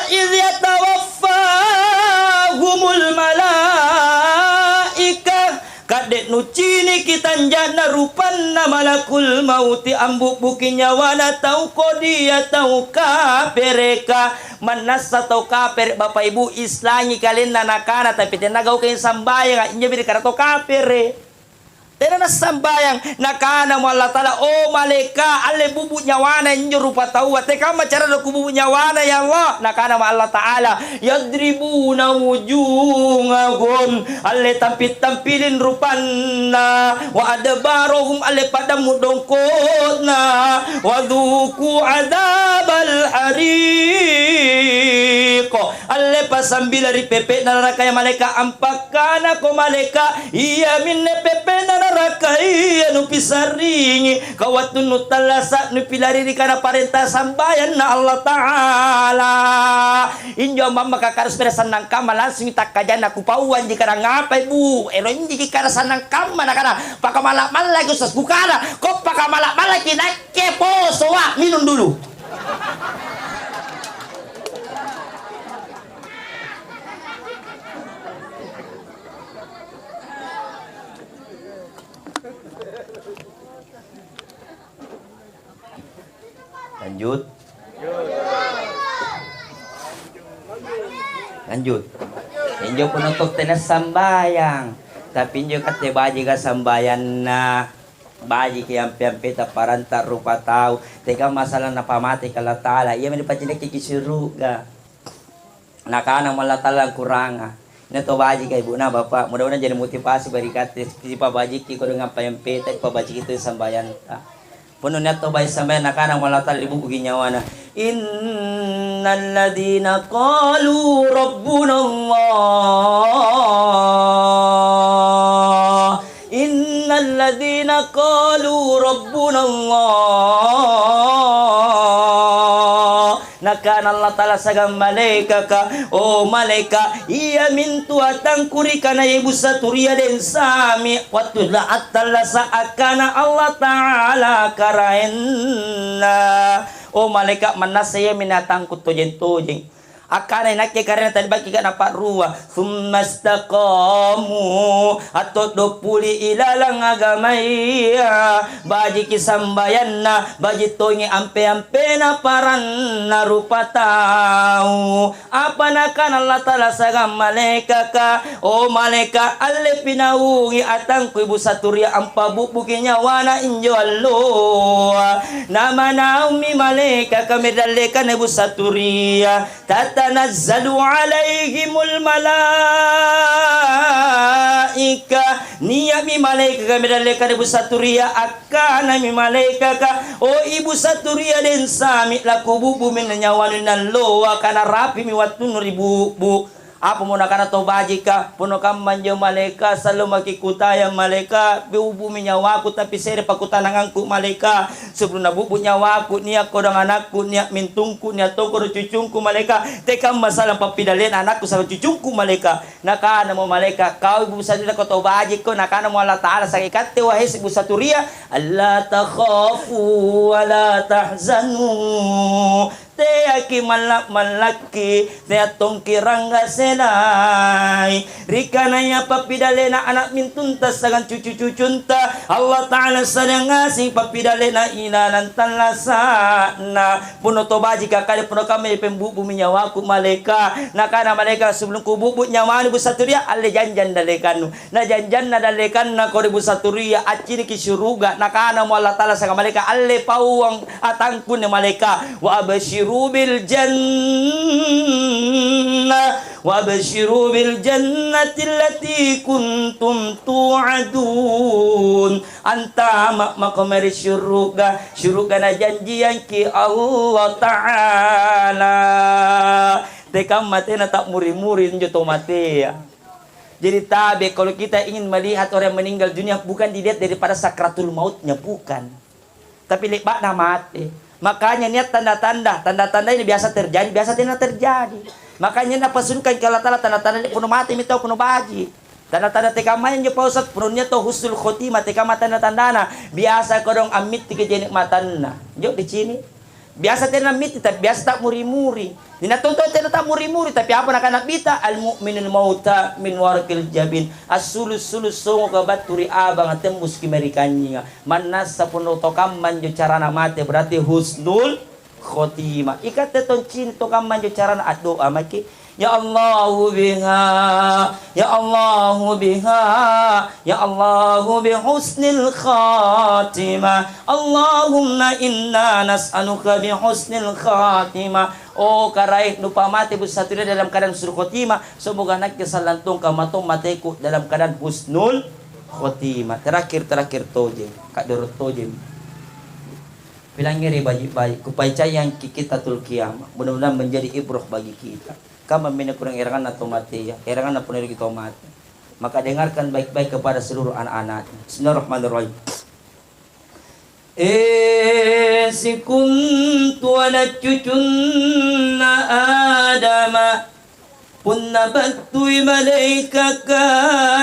idh yatawaffahumul malaikah, kadde nuciniki tanja'na rupanna malakul mauti ambubbuki nyawana tau kodia tau kapereka. Mannassa tau kapere, Bapak Ibu, islangi kalenna nakana, tapi tenna gaukengi sambayang, injo biri kara tau kapere. Tena nassambayang, nakanamo Allah Ta'ala, "Oh malaika, alle bubu nyawana injo rupa taua, tekamma cara kububu nyawana ya Allah?" Nakanamo Allah Ta'ala, "Yadribuna wujuhahum, alle tampil-tampiling rupanna, wa adbarahum, alle padammu dongkotna, wa dzuqu adzabal hariq." Alle pasambila ri pepe'na naraka ya malaika, ampakkana ko malaika, iya minne pepe'na naraka iya nupisaringi, ka wattunnu tallasa nupilari ri kana parenta sambayanna Allah Ta'ala. Injo mamma kakara supaya sannang kamma langsung takkajanna kupauanji kana ngapai bu, ero injiki kana sannang kamma nakana pakamalla-mallaki Ustaz bukana, ko pakamalla-mallaki nakke poso wa minum dulu. Lanjut. Lanjut. Injo punna tette na sambayang, tapi injo katte baji ka sambayanna. Bajiki ampe-ampeta paranta rupa tau, tega masalah napamate ka Allah Ta'ala, iyami dipaciniki ki suruga. Nakanamo Allah Ta'ala, kuranga. Ina to bajika ibuna bapa, mudah-mudahan jadi motivasi bagi katte, sipabajiki kodong ampe-ampeta, ipabajiki tu sambayanta. Punna niatto baji sambayang, nakanamo Allah Ta'ala, ibubuki nyawana. Innalladzina qalu rabbunallah. Innalladzina qalu rabbunallah. Nakana Allah Ta'ala siagang malaikaka, "Oh malaika, iya mintu atangku ri kana ibu saturia den sami wattu la attallasa akkana Allah Ta'ala karaenna." Oh malaika, mannassa iyami atangku tojeng-tojeng. Akkana inakke karena tadi baki kana parrua, summa istaqamu, atto doppuli ilaleng agamaya, bajiki sambayanna, baji tongi ampe-ampena paranna rupa tau. Apa nakana Allah Ta'ala siagang malaikaka, "O malaika, alle pinaungi atangku Ibu Saturia ampabubbuki nyawana injo alloa." Namanaummi malaikaka medallekana Ibu Saturia. Tatanazzalu alaihimul malaika. Nia'mi malaikaka medallekana Ibu Saturia, akkanami malaikaka, "O Ibu Saturia, densami lakububbu minna nyawanu nalloa, kana rapimi wattunnu ribubbu." Apamo nakana to bajika, "Puno kammanjo malaika, sallo maki kutaya malaika, bubbu mi nyawaku tapi sere pakutanangangku malaika. Sebelum nabubbu nyawaku, nia kodong anakku, nia mintungku, nia tongkoro cucungku malaika. Te kamma salang pappidalena anakku salang cucungku malaika." Nakanamo malaika, "Kau Ibu Saturia ko to bajikko." Nakanamo Allah Ta'ala, "Sagi katte wahai Ibu Saturia, alla takhafu wa la tahzanu." Teaki malla-mallakki, tea tongki rangga senai. Rikanaya pappidalena anak mintunta sagang cucu-cucunta, Allah Ta'ala sadang ngasing pappidalena inanang tallasa'na. Puno to bajika kale puno kamma pembubu mi nyawaku malaika. Nakana malaika, "Sebelum kububu nyawani Ibu Saturia, alle janjang dallekannu." Na janjanna dallekanna ko Ibu Saturia, acciniki syuruga. Nakanamo Allah Ta'ala siagang malaika, "Alle pauang atangku ne malaika. Wa absyiru bil jannah, wa absyiru bil jannati allati kuntum tu'adun." Antama mako mari syuruga, syuruga najanjiangki Allah Ta'ala. Te kamma tena tak muri-muri injo to matea. Jadi tabe, kalau kita ingin melihat orang meninggal dunia, bukan dilihat daripada sakratul mautnya, bukan. Tapi lebbakna mate. Makanya niat tanda-tanda, tanda-tanda ini biasa terjadi, biasa tidak terjadi. Makanya ini apa suruhkan ke Allah Ta'ala tanda-tanda ini puno mate mi tau puno baji. Tanda-tanda tekammanya injo Pak Ustaz, puno niat tau husnul khotimah, tekamma tanda-tandana. Biasa kodong ammitti ke jenek matanna. Jo di sini. Biasa tena mitti, tapi biasa tak muri-muri. Dina tonto tena tak muri-muri, tapi apa nakana Nabbita, "Al mu'minul mauta min warqil jabin." Assulu-sulu songo ka battu ri abang tembus ki meri kanyinga. Mannassa puno to kammanjo carana mate, berarti husnul khotimah. Ikatte toncini to kammanjo carana addoa maki. Ya Allahu biha, ya Allahu biha, ya Allahu bi husnil khatimah. Allahumma inna nas'aluka bi husnil khatimah. Oh, Karaeng, nupamate Bu Satria dalam keadaan husnul khotimah. Semoga nakke sallang tongka matong mateku dalam keadaan husnul khotimah. Terakhir, terakhir tojeng, kaddoro tojeng. Pilangngeri baji-baji, kupaicayang ki kita tul kiamah. Mudah-mudahan menjadi ibrah bagi kita. Kamma minne kurang eranganna to mate ya, eranganna punna ri to mate. Maka dengarkan baik-baik kepada seluruh anak-anaknya. Bismillahirrahmanirrahim. Eh, sikuntu anak cucunna Adama, punna battui malaikaka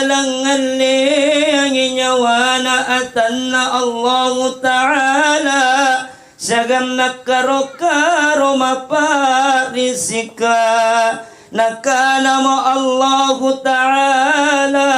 langngalleangi nyawana atanna Allahu Ta'ala, siagang nakkaro-karo maparisika. Nakanamo Allahu Ta'ala,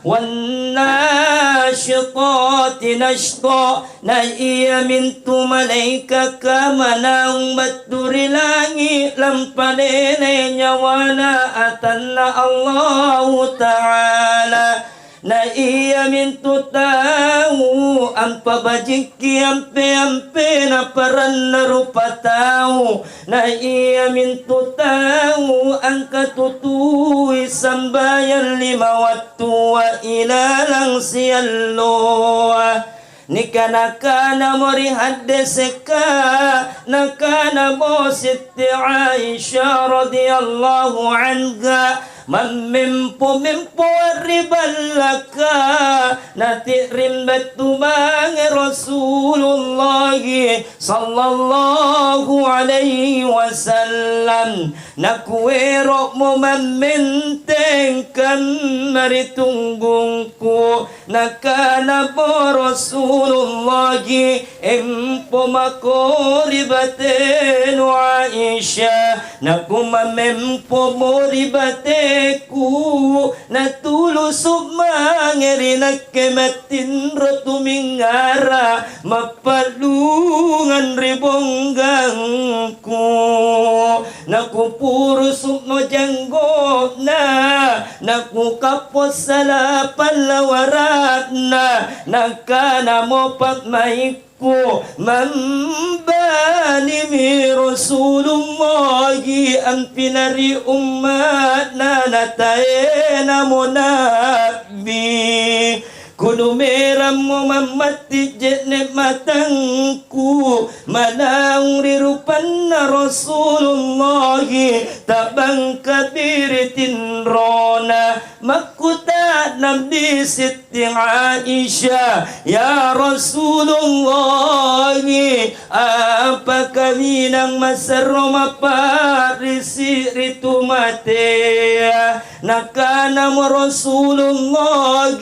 "Wan nasyitati nasyta." Na iya mintu malaikaka manaung battu ri langi, lampalele nyawana atanna Allahu Ta'ala. Na iya mintu tau ampabajikki ampe-ampena paranna rupa tau. Na iya mintu tau angka tutui sambayang lima wattu wa ilalang sialloa. Nikana-kana mo ri haddeseka, nakana mo Sitti Aisyah radhiyallahu anha, Mammempo-mempo ri ballaka, nati'ring bettu mange Rasulullah sallallahu alaihi wasallam. Nakuero'mo mammenteng kamma ri tunggungku. Nakanamo Rasulullah, empo mako ri batenu Aisyah, nakumamempomo ri bateku, natulusu mange ri nakke mattinro tumingara mappallungang ri bonggangku. Nakupurusu'no janggo'na, nakukappo sala pallawara'na, nakanamo pammaikku, mambanimi Rasulullah ampinari umma'na nataenamo nabbi. Kunumerammo mammatti je'ne matangku, manaung ri rupanna Rasulullah, tabangka biri tinrona. Makkutana Nabi Sitti Aisyah, "Ya Rasulullah, apa kaminang maserro maparrisi ritu matea?" Nakanamo Rasulullah,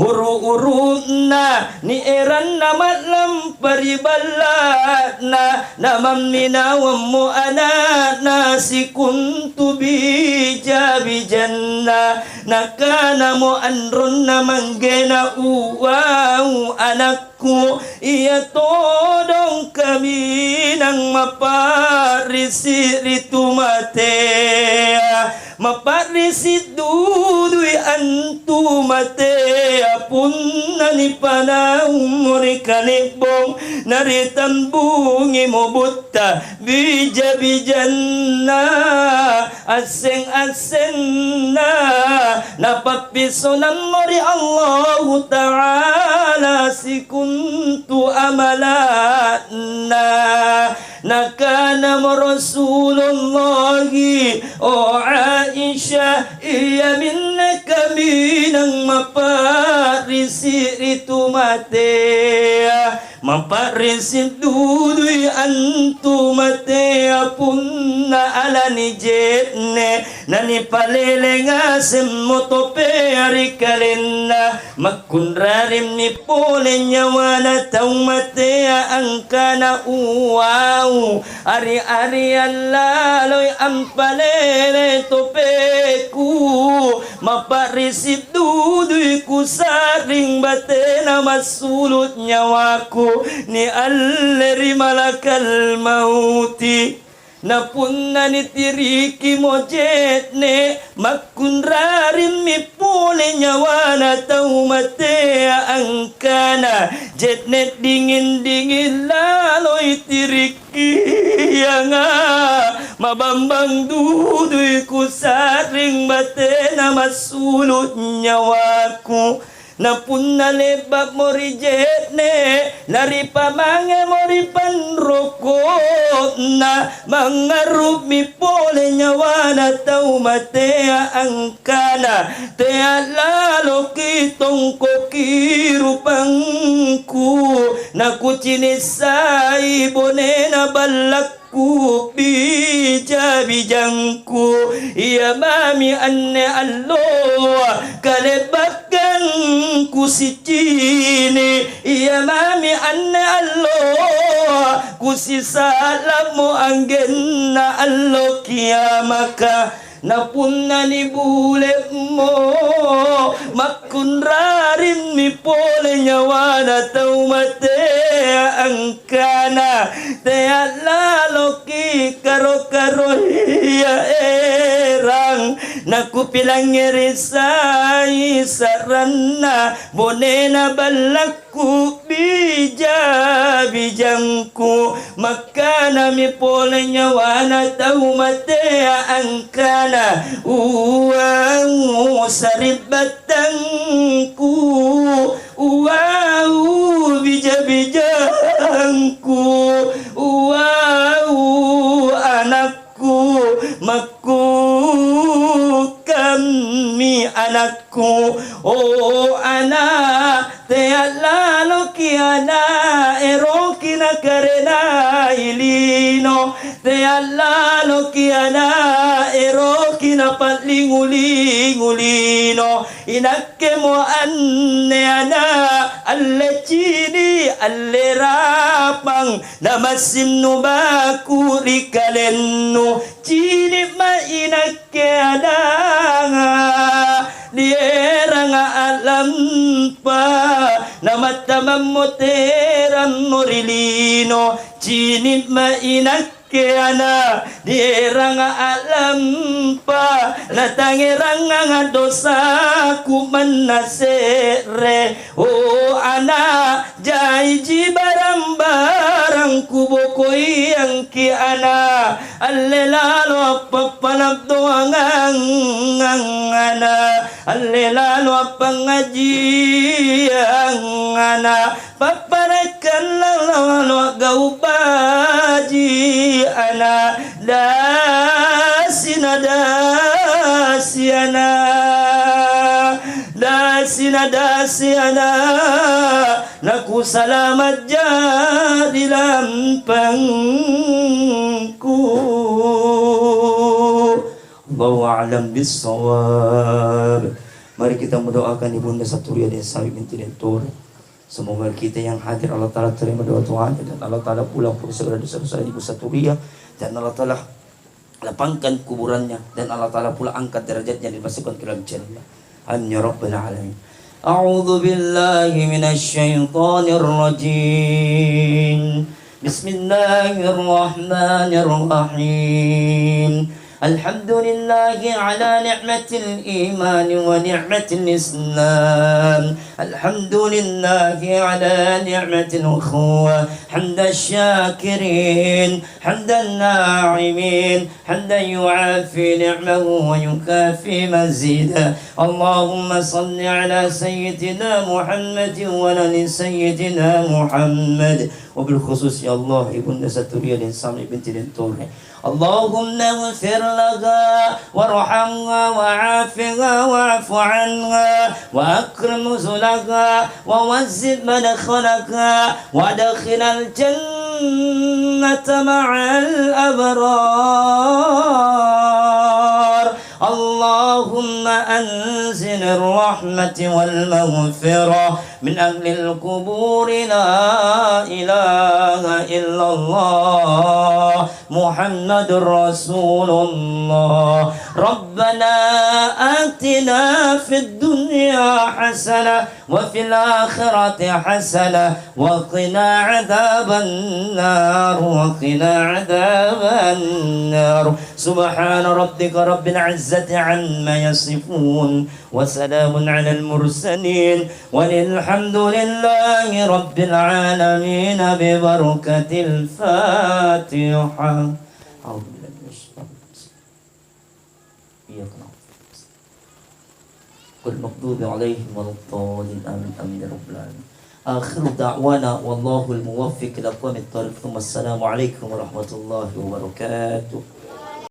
uru-urunna ni eranna mallampa ri balla'na, namamminawammo ana'na sikuntu bija-bijanna. Nakanamo anronna manggena, "Uwau, anakku, iya todong kaminang maparrisi ritu matea." Maparrisi dudui antu matea, punnani panaummo ri kalebbong, naritambungimo butta bija-bijanna, asseng-assenna, napappisonammo ri Allahu Ta'ala sikuntu amala'na. Nakanamo Rasulullah, "O Aisyah, iya minne kaminang maparrisi ritu matea." Maparrisi dudui antu matea, punna alani je'ne, nanipalele ngasemmo topea ri kalenna. Makkunrarimmi pole nyawana tau matea angkana, "Uwau, ari-ariang laloi ampalele topeku, maparrisi dudui kusa'ring batena massulu nyawaku, ni alle ri malakal mauti." Napunna nitirikimo je'ne, makkunrarimmi pole nyawana tau matea angkana, "Je'ne dingin-dingin laloi tirikki iyanga, mabambang dudui kusa'ring batena massulu nyawaku." Napunna lebba'mo ri je'ne, naripamangemo ri panroko'na, mangngarru'mi pole nyawana tau matea angkana, "Tea laloki tongkoki rupangku, nakucinissai bonena ballak ku bija-bijangku, iya mami anne allo, kalebbakkang kusicini, iya mami anne allo, kusisa'lammo anggenna allo kiamaka." Napunnani bule'mo, makkunrarimmi pole nyawana tau matea angkana, "Tea laloki karo-karo iya erang, nakupilangngerisai saranna bonena ballak ku bija-bijangku." Makkanami pole nyawana tau matea angkana, "Uwau saribbattangku, uwau bija-bijangku, uwau anakku, makkukka anakku. Oh ana, teallaloki ana, eroki nakarenai lino. Teallaloki ana, eroki napallingu-lingu lino. Inakkemo anne ana, alle cini, alle rapang, namassinnu baku ri kalennu. Cini ma inakke adanga, dieranga alampa, namattamammo terammo ri lino. Cini ma inakke ana, dieranga alampa, natangeranganga dosaku mannase're. Oh ana, jaiji barang-barang kubokoiangki ana, alle lalo appappaladdoangang ana, alle lalo appangajiang ana, papparekkan lalo gau baji ana, dasi na dasi ana, dasi na dasi ana. Naku salamat jadi lampengku. Allahu a'lam bissawab. Mari kita mendoakan Ibunda Saturia dan Sawi binti Dentore. Semoga kita yang hadir Allah Ta'ala terima doa-doanya dan Allah Ta'ala pulang pun segala dosa-dosa Ibu Saturia dan Allah Ta'ala lapangkan kuburannya dan Allah Ta'ala pula angkat derajatnya dan masukkan ke dalam jannah. Amin ya rabbal alamin. A'udzu billahi minasy syaithanir rajim. Bismillahirrahmanirrahim. Alhamdulillahi ala ni'matil iman wa ni'matil islam. Alhamdulillahi ala ni'matil ukhuwah. Hamdan syakirin. حمد الناعمين، حمدا يوافي نعمه ويكافئ مزيده. اللهم صل على سيدنا محمد وعلى آل سيدنا محمد. وبالخصوص يا الله، Ibunda Saturia dan Sami binti Dentore. اللهم اغفر لها وارحمها وعافها واعف عنها وأكرم نزلها ووسع مدخلها وأدخلها الجنة مع الأبرار. اللهم أنزل الرحمة والمغفرة من أهل القبور، لا إله إلا الله محمد رسول الله. ربنا آتنا في الدنيا حسنة وفي الآخرة حسنة وقنا عذاب النار، وقنا عذاب النار. سبحان ربك رب العزة عما يصفون، وسلام على المرسلين، والحمد لله رب العالمين، ببركة الفاتحة. أعوذ بالله من الشيطان الرجيم. إياك نعبد. غير المغضوب عليهم ولا الضالين. آمين. آمين يا رب العالمين. آخر دعوانا والله الموفق إلى أقوم الطريق. ثم السلام عليكم ورحمة الله وبركاته.